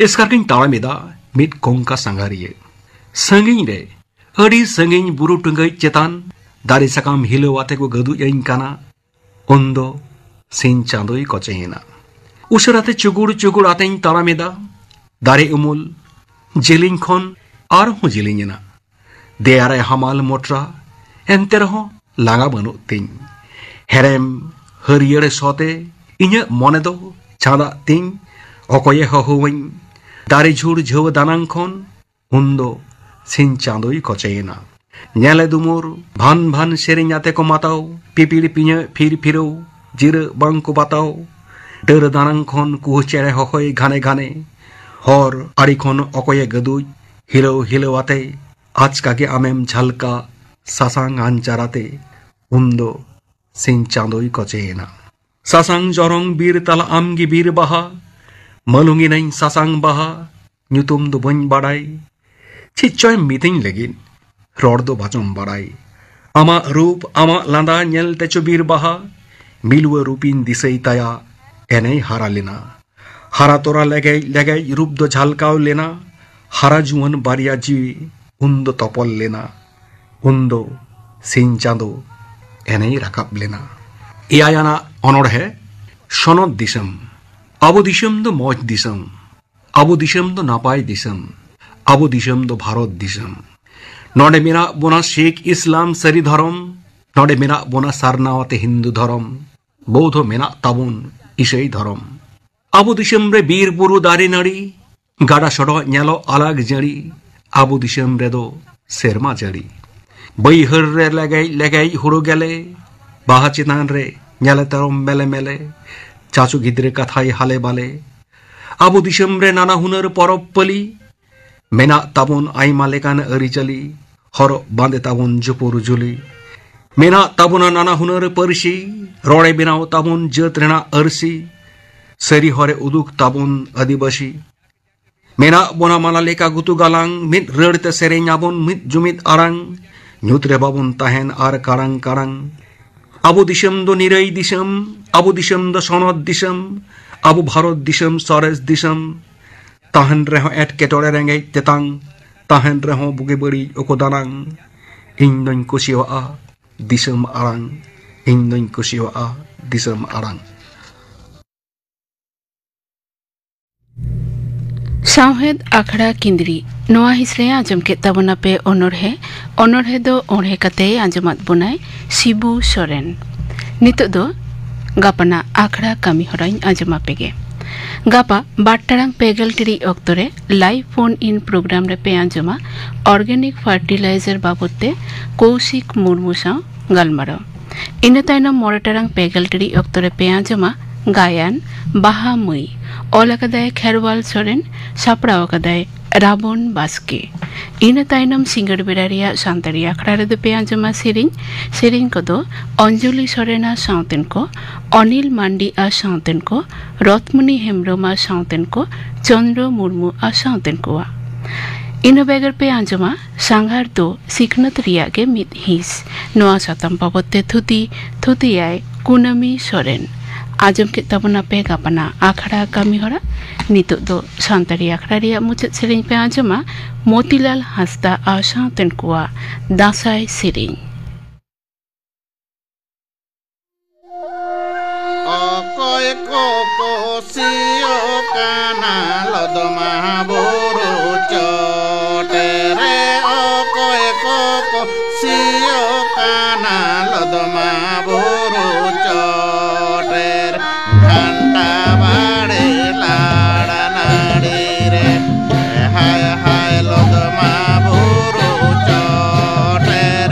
ᱮᱥᱠᱟᱨ ᱜᱤᱧ ᱛᱟᱲᱟᱢ ᱮᱫᱟ ᱢᱤᱫ ᱠᱚᱝᱠᱟ ᱥᱟᱸᱜᱷᱟᱨᱤᱭᱟᱹ᱾ ᱥᱟᱺᱜᱤᱧ ᱨᱮ, ᱟᱹᱰᱤ ᱥᱟᱺᱜᱤᱧ ᱵᱩᱨᱩ ᱴᱩᱸᱜᱟᱹᱭ ᱪᱮᱛᱟᱱ ᱫᱟᱨᱮ ᱥᱟᱠᱟᱢ ᱦᱤᱞᱟᱹᱣ ᱟᱛᱮ ᱠᱚ ᱜᱟᱹᱫᱩᱡ ᱟᱹᱧ ᱠᱟᱱᱟ᱾ ᱩᱱᱫᱚ ᱥᱤᱧ ᱪᱟᱸᱫᱳᱭ ᱠᱚᱪᱮᱭᱮᱱᱟ᱾ ᱩᱥᱟᱹᱨᱟᱛᱮ ᱪᱩᱜᱩᱲ ᱪᱩᱜᱩᱲ ᱟᱛᱮᱧ ᱛᱟᱲᱟᱢ ᱮᱫᱟ᱾ ᱫᱟᱨᱮ ᱩᱢᱩᱞ ᱡᱮᱞᱮᱧ ᱠᱷᱚᱱ ᱟᱨᱦᱚᱸ ᱡᱮᱞᱮᱧ ᱮᱱᱟ᱾ ᱫᱮᱭᱟ ᱨᱮ ᱦᱟᱢᱟᱞ ᱢᱚᱴᱨᱟ, ᱮᱱᱛᱮ ᱨᱮᱦᱚᱸ ᱞᱟᱸᱜᱟ ᱵᱟᱹᱱᱩᱜ ᱛᱤᱧ᱾ ᱦᱮᱨᱮᱢ ᱦᱟᱹᱨᱭᱟᱹᱲ ᱥᱚᱛᱮ ᱤᱧᱟᱹᱜ ᱢᱚᱱᱮ ᱫᱚ ᱪᱷᱟᱸᱫᱟᱜ ᱛᱤᱧ᱾ ᱚᱠᱚᱭᱮ ᱦᱚᱦᱚᱣᱟᱹᱧ? ᱫᱟᱨᱮ ᱡᱷᱩᱲ ᱡᱷᱟᱹᱣᱟᱹ ᱫᱟᱱᱟᱝ ᱠᱷᱚᱱ ᱩᱱᱫᱚ ᱥᱤᱧ ᱪᱟᱸᱫᱳᱭ ᱠᱚᱪᱮᱭᱮᱱᱟ᱾ ᱧᱮᱞᱮ ᱫᱩᱢᱩᱨ ᱵᱷᱟᱱ ᱵᱷᱟᱱ ᱥᱮᱨᱮᱧ ᱟᱛᱮ ᱠᱚ ᱢᱟᱛᱟᱣ, ᱯᱤᱯᱤᱲ ᱯᱤᱧᱟᱹ ᱯᱷᱤᱨ ᱯᱷᱤᱨᱟᱹᱣ, ᱡᱤᱨᱟᱹᱜ ᱵᱟᱝ ᱠᱚ ᱵᱟᱛᱟᱣ᱾ ᱰᱟᱹᱨ ᱫᱟᱱᱟᱝ ᱠᱷᱚᱱ ᱠᱩᱦᱩ ᱪᱮᱬᱮ ᱦᱚᱦᱚᱭ ᱜᱷᱟᱱᱮ ᱜᱷᱟᱱᱮ᱾ ᱦᱚᱨ ᱟᱲᱮ ᱠᱷᱚᱱ ᱚᱠᱚᱭᱮ ᱜᱟᱹᱫᱩᱡ, ᱦᱤᱞᱟᱹᱣ ᱦᱤᱞᱟᱹᱣ ᱟᱛᱮ ᱟᱪᱠᱟ ᱜᱮ ᱟᱢᱮᱢ ᱡᱷᱟᱞᱠᱟ ᱥᱟᱥᱟᱝ ᱟᱧᱪᱟᱨ ᱟᱛᱮ᱾ ᱩᱱᱫᱚ ᱥᱤᱧ ᱪᱟᱸᱫᱳᱭ ᱠᱚᱪᱮᱭᱮᱱᱟ᱾ ᱥᱟᱥᱟᱝ ᱡᱚᱨᱚᱝ ᱵᱤᱨ ᱛᱟᱞᱟ ᱟᱢ ᱜᱮ ᱵᱤᱨ ᱵᱟᱦᱟ, ᱢᱟᱹᱞᱩᱝ ᱮᱱᱟᱹᱧ ᱥᱟᱥᱟᱝ ᱵᱟᱦᱟ, ᱧᱩᱛᱩᱢ ᱫᱚ ᱵᱟᱹᱧ ᱵᱟᱲᱟᱭ᱾ ᱪᱮᱫ ᱪᱚᱭ ᱢᱤᱛᱟᱹᱧ ᱞᱟᱹᱜᱤᱫ, ᱨᱚᱲ ᱫᱚ ᱵᱟᱪᱚᱢ ᱵᱟᱲᱟᱭ᱾ ᱟᱢᱟᱜ ᱨᱩᱯ, ᱟᱢᱟᱜ ᱞᱟᱸᱫᱟ ᱧᱮᱞ ᱛᱮᱪᱚ ᱵᱤᱨ ᱵᱟᱦᱟ, ᱢᱤᱞᱣᱟᱹ ᱨᱩᱯᱤᱧ ᱫᱤᱥᱟᱹᱭ ᱛᱟᱭᱟ, ᱮᱱᱮᱭ ᱦᱟᱨᱟ ᱞᱮᱱᱟ᱾ ᱦᱟᱨᱟ ᱛᱚᱨᱟ ᱞᱮᱜᱮᱡ ᱞᱮᱜᱮᱡ ᱨᱩᱯ ᱫᱚ ᱡᱷᱟᱞᱠᱟᱣ ᱞᱮᱱᱟ᱾ ᱦᱟᱨᱟ ᱡᱩᱣᱟᱹᱱ ᱵᱟᱨᱭᱟ ᱡᱤᱣᱤ ᱩᱱ ᱫᱚ ᱛᱚᱯᱚᱞ ᱞᱮᱱᱟ᱾ ᱩᱱ ᱫᱚ ᱥᱤᱧ ᱪᱟᱸᱫᱳ ᱮᱱᱮᱭ ᱨᱟᱠᱟᱵ ᱞᱮᱱᱟ᱾ ᱮᱭᱟᱭ ᱟᱱᱟᱜ ᱚᱱᱚᱬᱦᱮ, ᱥᱚᱱᱚᱛ ᱫᱤᱥᱚᱢ᱾ ᱟᱵᱚ ᱫᱤᱥᱚᱢ ᱫᱚ ᱢᱚᱡᱽ ᱫᱤᱥᱚᱢ᱾ ᱟᱵᱚ ᱫᱤᱥᱚᱢ ᱫᱚ ᱱᱟᱯᱟᱭ ᱫᱤᱥᱚᱢ᱾ ᱟᱵᱚ ᱫᱤᱥᱚᱢ ᱫᱚ ᱵᱷᱟᱨᱚᱛ ᱫᱤᱥᱚᱢ᱾ ᱱᱚᱰᱮ ᱢᱮᱱᱟᱜ ᱵᱚᱱᱟ ᱥᱤᱠᱷ, ᱤᱥᱞᱟᱢ, ᱥᱟᱹᱨᱤ ᱫᱷᱚᱨᱚᱢ᱾ ᱱᱚᱰᱮ ᱢᱮᱱᱟᱜ ᱵᱚᱱᱟ ᱥᱟᱨᱱᱟ ᱟᱛᱮ ᱦᱤᱱᱫᱩ ᱫᱷᱚᱨᱚᱢ᱾ ᱵᱚᱣᱫᱷᱚ ᱢᱮᱱᱟᱜ ᱛᱟᱵᱚᱱ ᱤᱥᱟᱹᱭ ᱫᱷᱚᱨᱚᱢ᱾ ᱟᱵᱚ ᱫᱤᱥᱚᱢ ᱨᱮ ᱵᱤᱨ ᱵᱩᱨᱩ ᱫᱟᱨᱮ ᱱᱟᱹᱲᱤ, ᱜᱟᱰᱟ ᱥᱚᱰᱚᱜ ᱧᱮᱞᱚᱜ ᱟᱞᱟᱜᱽ ᱡᱟᱹᱲᱤ᱾ ᱟᱵᱚ ᱫᱤᱥᱚᱢ ᱨᱮᱫᱚ ᱥᱮᱨᱢᱟ ᱡᱟᱹᱲᱤ᱾ ᱵᱟᱹᱭᱦᱟᱹᱲ ᱨᱮ ᱞᱮᱜᱮᱡ ᱞᱮᱜᱮᱡ ᱦᱩᱲᱩ ᱜᱮᱞᱮ, ᱵᱟᱦᱟ ᱪᱮᱛᱟᱱ ᱨᱮ ᱧᱮᱞᱮ ᱛᱮᱨᱚᱢ ᱢᱮᱞᱮ ᱢᱮᱞᱮ, ᱪᱟᱪᱩ ᱜᱤᱫᱽᱨᱟᱹ ᱠᱟᱛᱷᱟᱭ ᱦᱟᱞᱮ ᱵᱟᱞᱮ᱾ ᱟᱵᱚ ᱫᱤᱥᱚᱢ ᱨᱮ ᱱᱟᱱᱟ ᱦᱩᱱᱟᱹᱨ ᱯᱚᱨᱚᱵᱽ ᱯᱟᱹᱞᱤ, ᱢᱮᱱᱟᱜ ᱛᱟᱵᱚᱱ ᱟᱭᱢᱟ ᱞᱮᱠᱟᱱ ᱟᱹᱨᱤᱪᱟᱹᱞᱤ, ᱦᱚᱨᱚᱜ ᱵᱟᱸᱫᱮ ᱛᱟᱵᱚᱱ ᱡᱩᱯᱩᱨ ᱡᱩᱞᱤ᱾ ᱢᱮᱱᱟᱜ ᱛᱟᱵᱚᱱᱟ ᱱᱟᱱᱟ ᱦᱩᱱᱟᱹᱨ ᱯᱟᱹᱨᱥᱤ, ᱨᱚᱲᱮ ᱵᱮᱱᱟᱣ ᱛᱟᱵᱚᱱ ᱡᱟᱹᱛ ᱨᱮᱱᱟᱜ ᱟᱹᱨᱥᱤ, ᱥᱟᱹᱨᱤ ᱦᱚᱨᱮ ᱩᱫᱩᱜ ᱛᱟᱵᱚᱱ ᱟᱹᱫᱤᱵᱟᱹᱥᱤ᱾ ᱢᱮᱱᱟᱜ ᱵᱚᱱᱟ ᱢᱟᱞᱟ ᱞᱮᱠᱟ ᱜᱩᱛᱩ ᱜᱟᱞᱟᱝ, ᱢᱤᱫ ᱨᱟᱹᱲ ᱛᱮ ᱥᱮᱨᱮᱧ ᱟᱵᱚᱱ ᱢᱤᱫ ᱡᱩᱢᱤᱫ ᱟᱲᱟᱝ᱾ ᱧᱩᱛ ᱨᱮ ᱵᱟᱵᱚᱱ ᱛᱟᱦᱮᱱ ᱟᱨ ᱠᱟᱲᱟᱝ ᱠᱟᱲᱟᱝ᱾ ᱟᱵᱚ ᱫᱤᱥᱚᱢ ᱫᱚ ᱱᱤᱨᱟᱹᱭ ᱫᱤᱥᱚᱢ, ᱟᱵᱚ ᱫᱤᱥᱚᱢ ᱫᱚ ᱥᱚᱱᱚᱛ ᱫᱤᱥᱚᱢ, ᱟᱵᱚ ᱵᱷᱟᱨᱚᱛ ᱫᱤᱥᱚᱢ ᱥᱚᱨᱮᱥ ᱫᱤᱥᱚᱢ᱾ ᱛᱟᱦᱮᱱ ᱨᱮᱦᱚᱸ ᱮᱴᱠᱮᱴᱚᱬᱮ ᱨᱮᱸᱜᱮᱡ ᱛᱮᱛᱟᱝ, ᱛᱟᱦᱮᱱ ᱨᱮᱦᱚᱸ ᱵᱩᱜᱤ ᱵᱟᱹᱲᱤᱡ ᱚᱠᱚ ᱫᱟᱱᱟᱝ᱾ ᱤᱧ ᱫᱚᱧ ᱠᱩᱥᱤᱭᱟᱜᱼᱟ ᱫᱤᱥᱚᱢ ᱟᱲᱟᱝ, ᱤᱧ ᱫᱚᱧ ᱠᱩᱥᱤᱭᱟᱜᱼᱟ ᱫᱤᱥᱚᱢ ᱟᱲᱟᱝ᱾ ᱥᱟᱶᱦᱮᱫ ᱟᱠᱷᱲᱟ ᱠᱤᱸᱫᱽᱨᱤ᱾ ᱱᱚᱣᱟ ᱦᱤᱸᱥ ᱨᱮ ᱟᱸᱡᱚᱢ ᱠᱮᱫ ᱛᱟᱵᱚᱱᱟ ᱯᱮ ᱚᱱᱚᱬᱦᱮ᱾ ᱚᱱᱚᱬᱦᱮ ᱫᱚ ᱚᱬᱦᱮ ᱠᱟᱛᱮᱭ ᱟᱸᱡᱚᱢᱟᱫ ᱵᱚᱱᱟᱭ ᱥᱤᱵᱩ ᱥᱚᱨᱮᱱ᱾ ᱱᱤᱛᱚᱜ ᱫᱚ ᱜᱟᱯᱟᱱᱟᱜ ᱟᱠᱷᱲᱟ ᱠᱟᱹᱢᱤ ᱦᱚᱨᱟᱧ ᱟᱸᱡᱚᱢ ᱟᱯᱮ ᱜᱮ᱾ ᱜᱟᱯᱟ ᱵᱟᱨ ᱴᱟᱲᱟᱝ ᱯᱮ ᱜᱮᱞ ᱴᱤᱲᱤᱡ ᱚᱠᱛᱚ ᱨᱮ live phone in program ᱨᱮ ᱯᱮ ᱟᱸᱡᱚᱢᱟ organic fertilizer ᱵᱟᱵᱚᱫ ᱛᱮ ᱠᱳᱣᱥᱤᱠ ᱢᱩᱨᱢᱩ ᱥᱟᱶ ᱜᱟᱞᱢᱟᱨᱟᱣ᱾ ᱤᱱᱟᱹ ᱛᱟᱭᱱᱚᱢ ᱢᱚᱬᱮ ᱴᱟᱲᱟᱝ ᱯᱮ ᱜᱮᱞ ᱴᱤᱲᱤᱡ ᱚᱠᱛᱚ ᱨᱮ ᱯᱮ ᱟᱸᱡᱚᱢᱟ ᱜᱟᱭᱟᱱ ᱵᱟᱦᱟ ᱢᱟᱹᱭ᱾ ᱚᱞ ᱟᱠᱟᱫᱟᱭ ᱠᱷᱮᱨᱣᱟᱞ ᱥᱚᱨᱮᱱ, ᱥᱟᱯᱲᱟᱣ ᱟᱠᱟᱫᱟᱭ ᱨᱟᱵᱚᱱ ᱵᱟᱥᱠᱮ᱾ ᱤᱱᱟᱹ ᱛᱟᱭᱱᱚᱢ ᱥᱤᱸᱜᱟᱹᱲ ᱵᱮᱲᱟ ᱨᱮᱭᱟᱜ ᱥᱟᱱᱛᱟᱲᱤ ᱟᱠᱷᱲᱟ ᱨᱮᱫᱚ ᱯᱮ ᱟᱸᱡᱚᱢᱟ ᱥᱮᱨᱮᱧ᱾ ᱥᱮᱨᱮᱧ ᱠᱚᱫᱚ ᱚᱧᱡᱚᱞᱤ ᱥᱚᱨᱮᱱ ᱟᱨ ᱥᱟᱶᱛᱮᱱ ᱠᱚ, ᱚᱱᱤᱞ ᱢᱟᱱᱰᱤ ᱟᱨ ᱥᱟᱶᱛᱮᱱ ᱠᱚ, ᱨᱚᱛᱢᱚᱱᱤ ᱦᱮᱢᱵᱽᱨᱚᱢ ᱟᱨ ᱥᱟᱶᱛᱮᱱ ᱠᱚ, ᱪᱚᱱᱫᱨᱚ ᱢᱩᱨᱢᱩ ᱟᱨ ᱥᱟᱶᱛᱮᱱ ᱠᱚᱣᱟᱜ᱾ ᱤᱱᱟᱹ ᱵᱮᱜᱚᱨ ᱯᱮ ᱟᱸᱡᱚᱢᱟ ᱥᱟᱸᱜᱷᱟᱨ ᱫᱚ ᱥᱤᱠᱷᱱᱟᱹᱛ ᱨᱮᱭᱟᱜ ᱜᱮ ᱢᱤᱫ ᱦᱤᱸᱥ᱾ ᱱᱚᱣᱟ ᱥᱟᱛᱟᱢ ᱵᱟᱵᱚᱫ ᱛᱮ ᱛᱷᱩᱛᱤ ᱛᱷᱩᱛᱤᱭᱟᱭ ᱠᱩᱱᱟᱹᱢᱤ ᱥᱚᱨᱮᱱ᱾ ᱟᱸᱡᱚᱢ ᱠᱮᱫ ᱛᱟᱵᱚᱱᱟ ᱯᱮ ᱜᱟᱯᱟᱱᱟᱜ ᱟᱠᱷᱲᱟ ᱠᱟᱹᱢᱤ ᱦᱚᱨᱟ᱾ ᱱᱤᱛᱚᱜ ᱫᱚ ᱥᱟᱱᱛᱟᱲᱤ ᱟᱠᱷᱲᱟ ᱨᱮᱭᱟᱜ ᱢᱩᱪᱟᱹᱫ ᱥᱮᱨᱮᱧ ᱯᱮ ᱟᱸᱡᱚᱢᱟ ᱢᱚᱛᱤᱞᱟᱞ ᱦᱟᱸᱥᱫᱟ ᱟᱨ ᱥᱟᱶᱛᱮᱱ ᱠᱚᱣᱟᱜ ᱫᱟᱸᱥᱟᱭ ᱥᱮᱨᱮᱧ᱾ ᱚᱠᱚᱭ ᱠᱚᱠᱚ ᱥᱤᱭᱳᱜ ᱠᱟᱱᱟ ᱞᱚᱫᱚᱢᱟ ᱵᱩᱨᱩ ᱪᱚᱴ ᱨᱮ? ᱚᱠᱚᱭ ᱠᱚᱠᱚ ᱥᱤᱭᱳᱜ ᱠᱟᱱᱟ ᱞᱚᱫᱚᱢᱟ ᱵᱩᱨᱩ ᱪᱚᱴ ᱨᱮ? ᱜᱷᱟᱱᱴᱟ ᱵᱟᱲᱮ ᱞᱟᱲ ᱱᱟᱹᱲᱤ ᱨᱮ, ᱦᱟᱭ ᱦᱟᱭ ᱞᱚᱫᱚᱢᱟ ᱵᱩᱨᱩ ᱪᱚᱴ ᱨᱮ᱾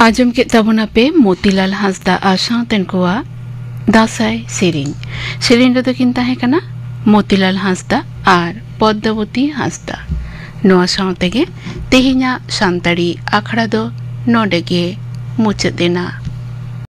ᱟᱸᱡᱚᱢ ᱠᱮᱫ ᱛᱟᱵᱚᱱᱟᱯᱮ ᱢᱚᱛᱤᱞᱟᱞ ᱦᱟᱸᱥᱫᱟ ᱟᱨ ᱥᱟᱶᱛᱮᱱ ᱠᱚᱣᱟᱜ ᱫᱟᱸᱥᱟᱭ ᱥᱮᱨᱮᱧ᱾ ᱥᱮᱨᱮᱧ ᱨᱮᱫᱚ ᱠᱤᱱ ᱛᱟᱦᱮᱸ ᱠᱟᱱᱟ ᱢᱚᱛᱤᱞᱟᱞ ᱦᱟᱸᱥᱫᱟ ᱟᱨ ᱯᱚᱫᱽᱫᱟᱵᱚᱛᱤ ᱦᱟᱸᱥᱫᱟ᱾ ᱱᱚᱣᱟ ᱥᱟᱶ ᱛᱮᱜᱮ ᱛᱮᱦᱮᱧᱟᱜ ᱥᱟᱱᱛᱟᱲᱤ ᱟᱠᱷᱲᱟ ᱫᱚ ᱱᱚᱰᱮ ᱜᱮ ᱢᱩᱪᱟᱹᱫ ᱮᱱᱟ᱾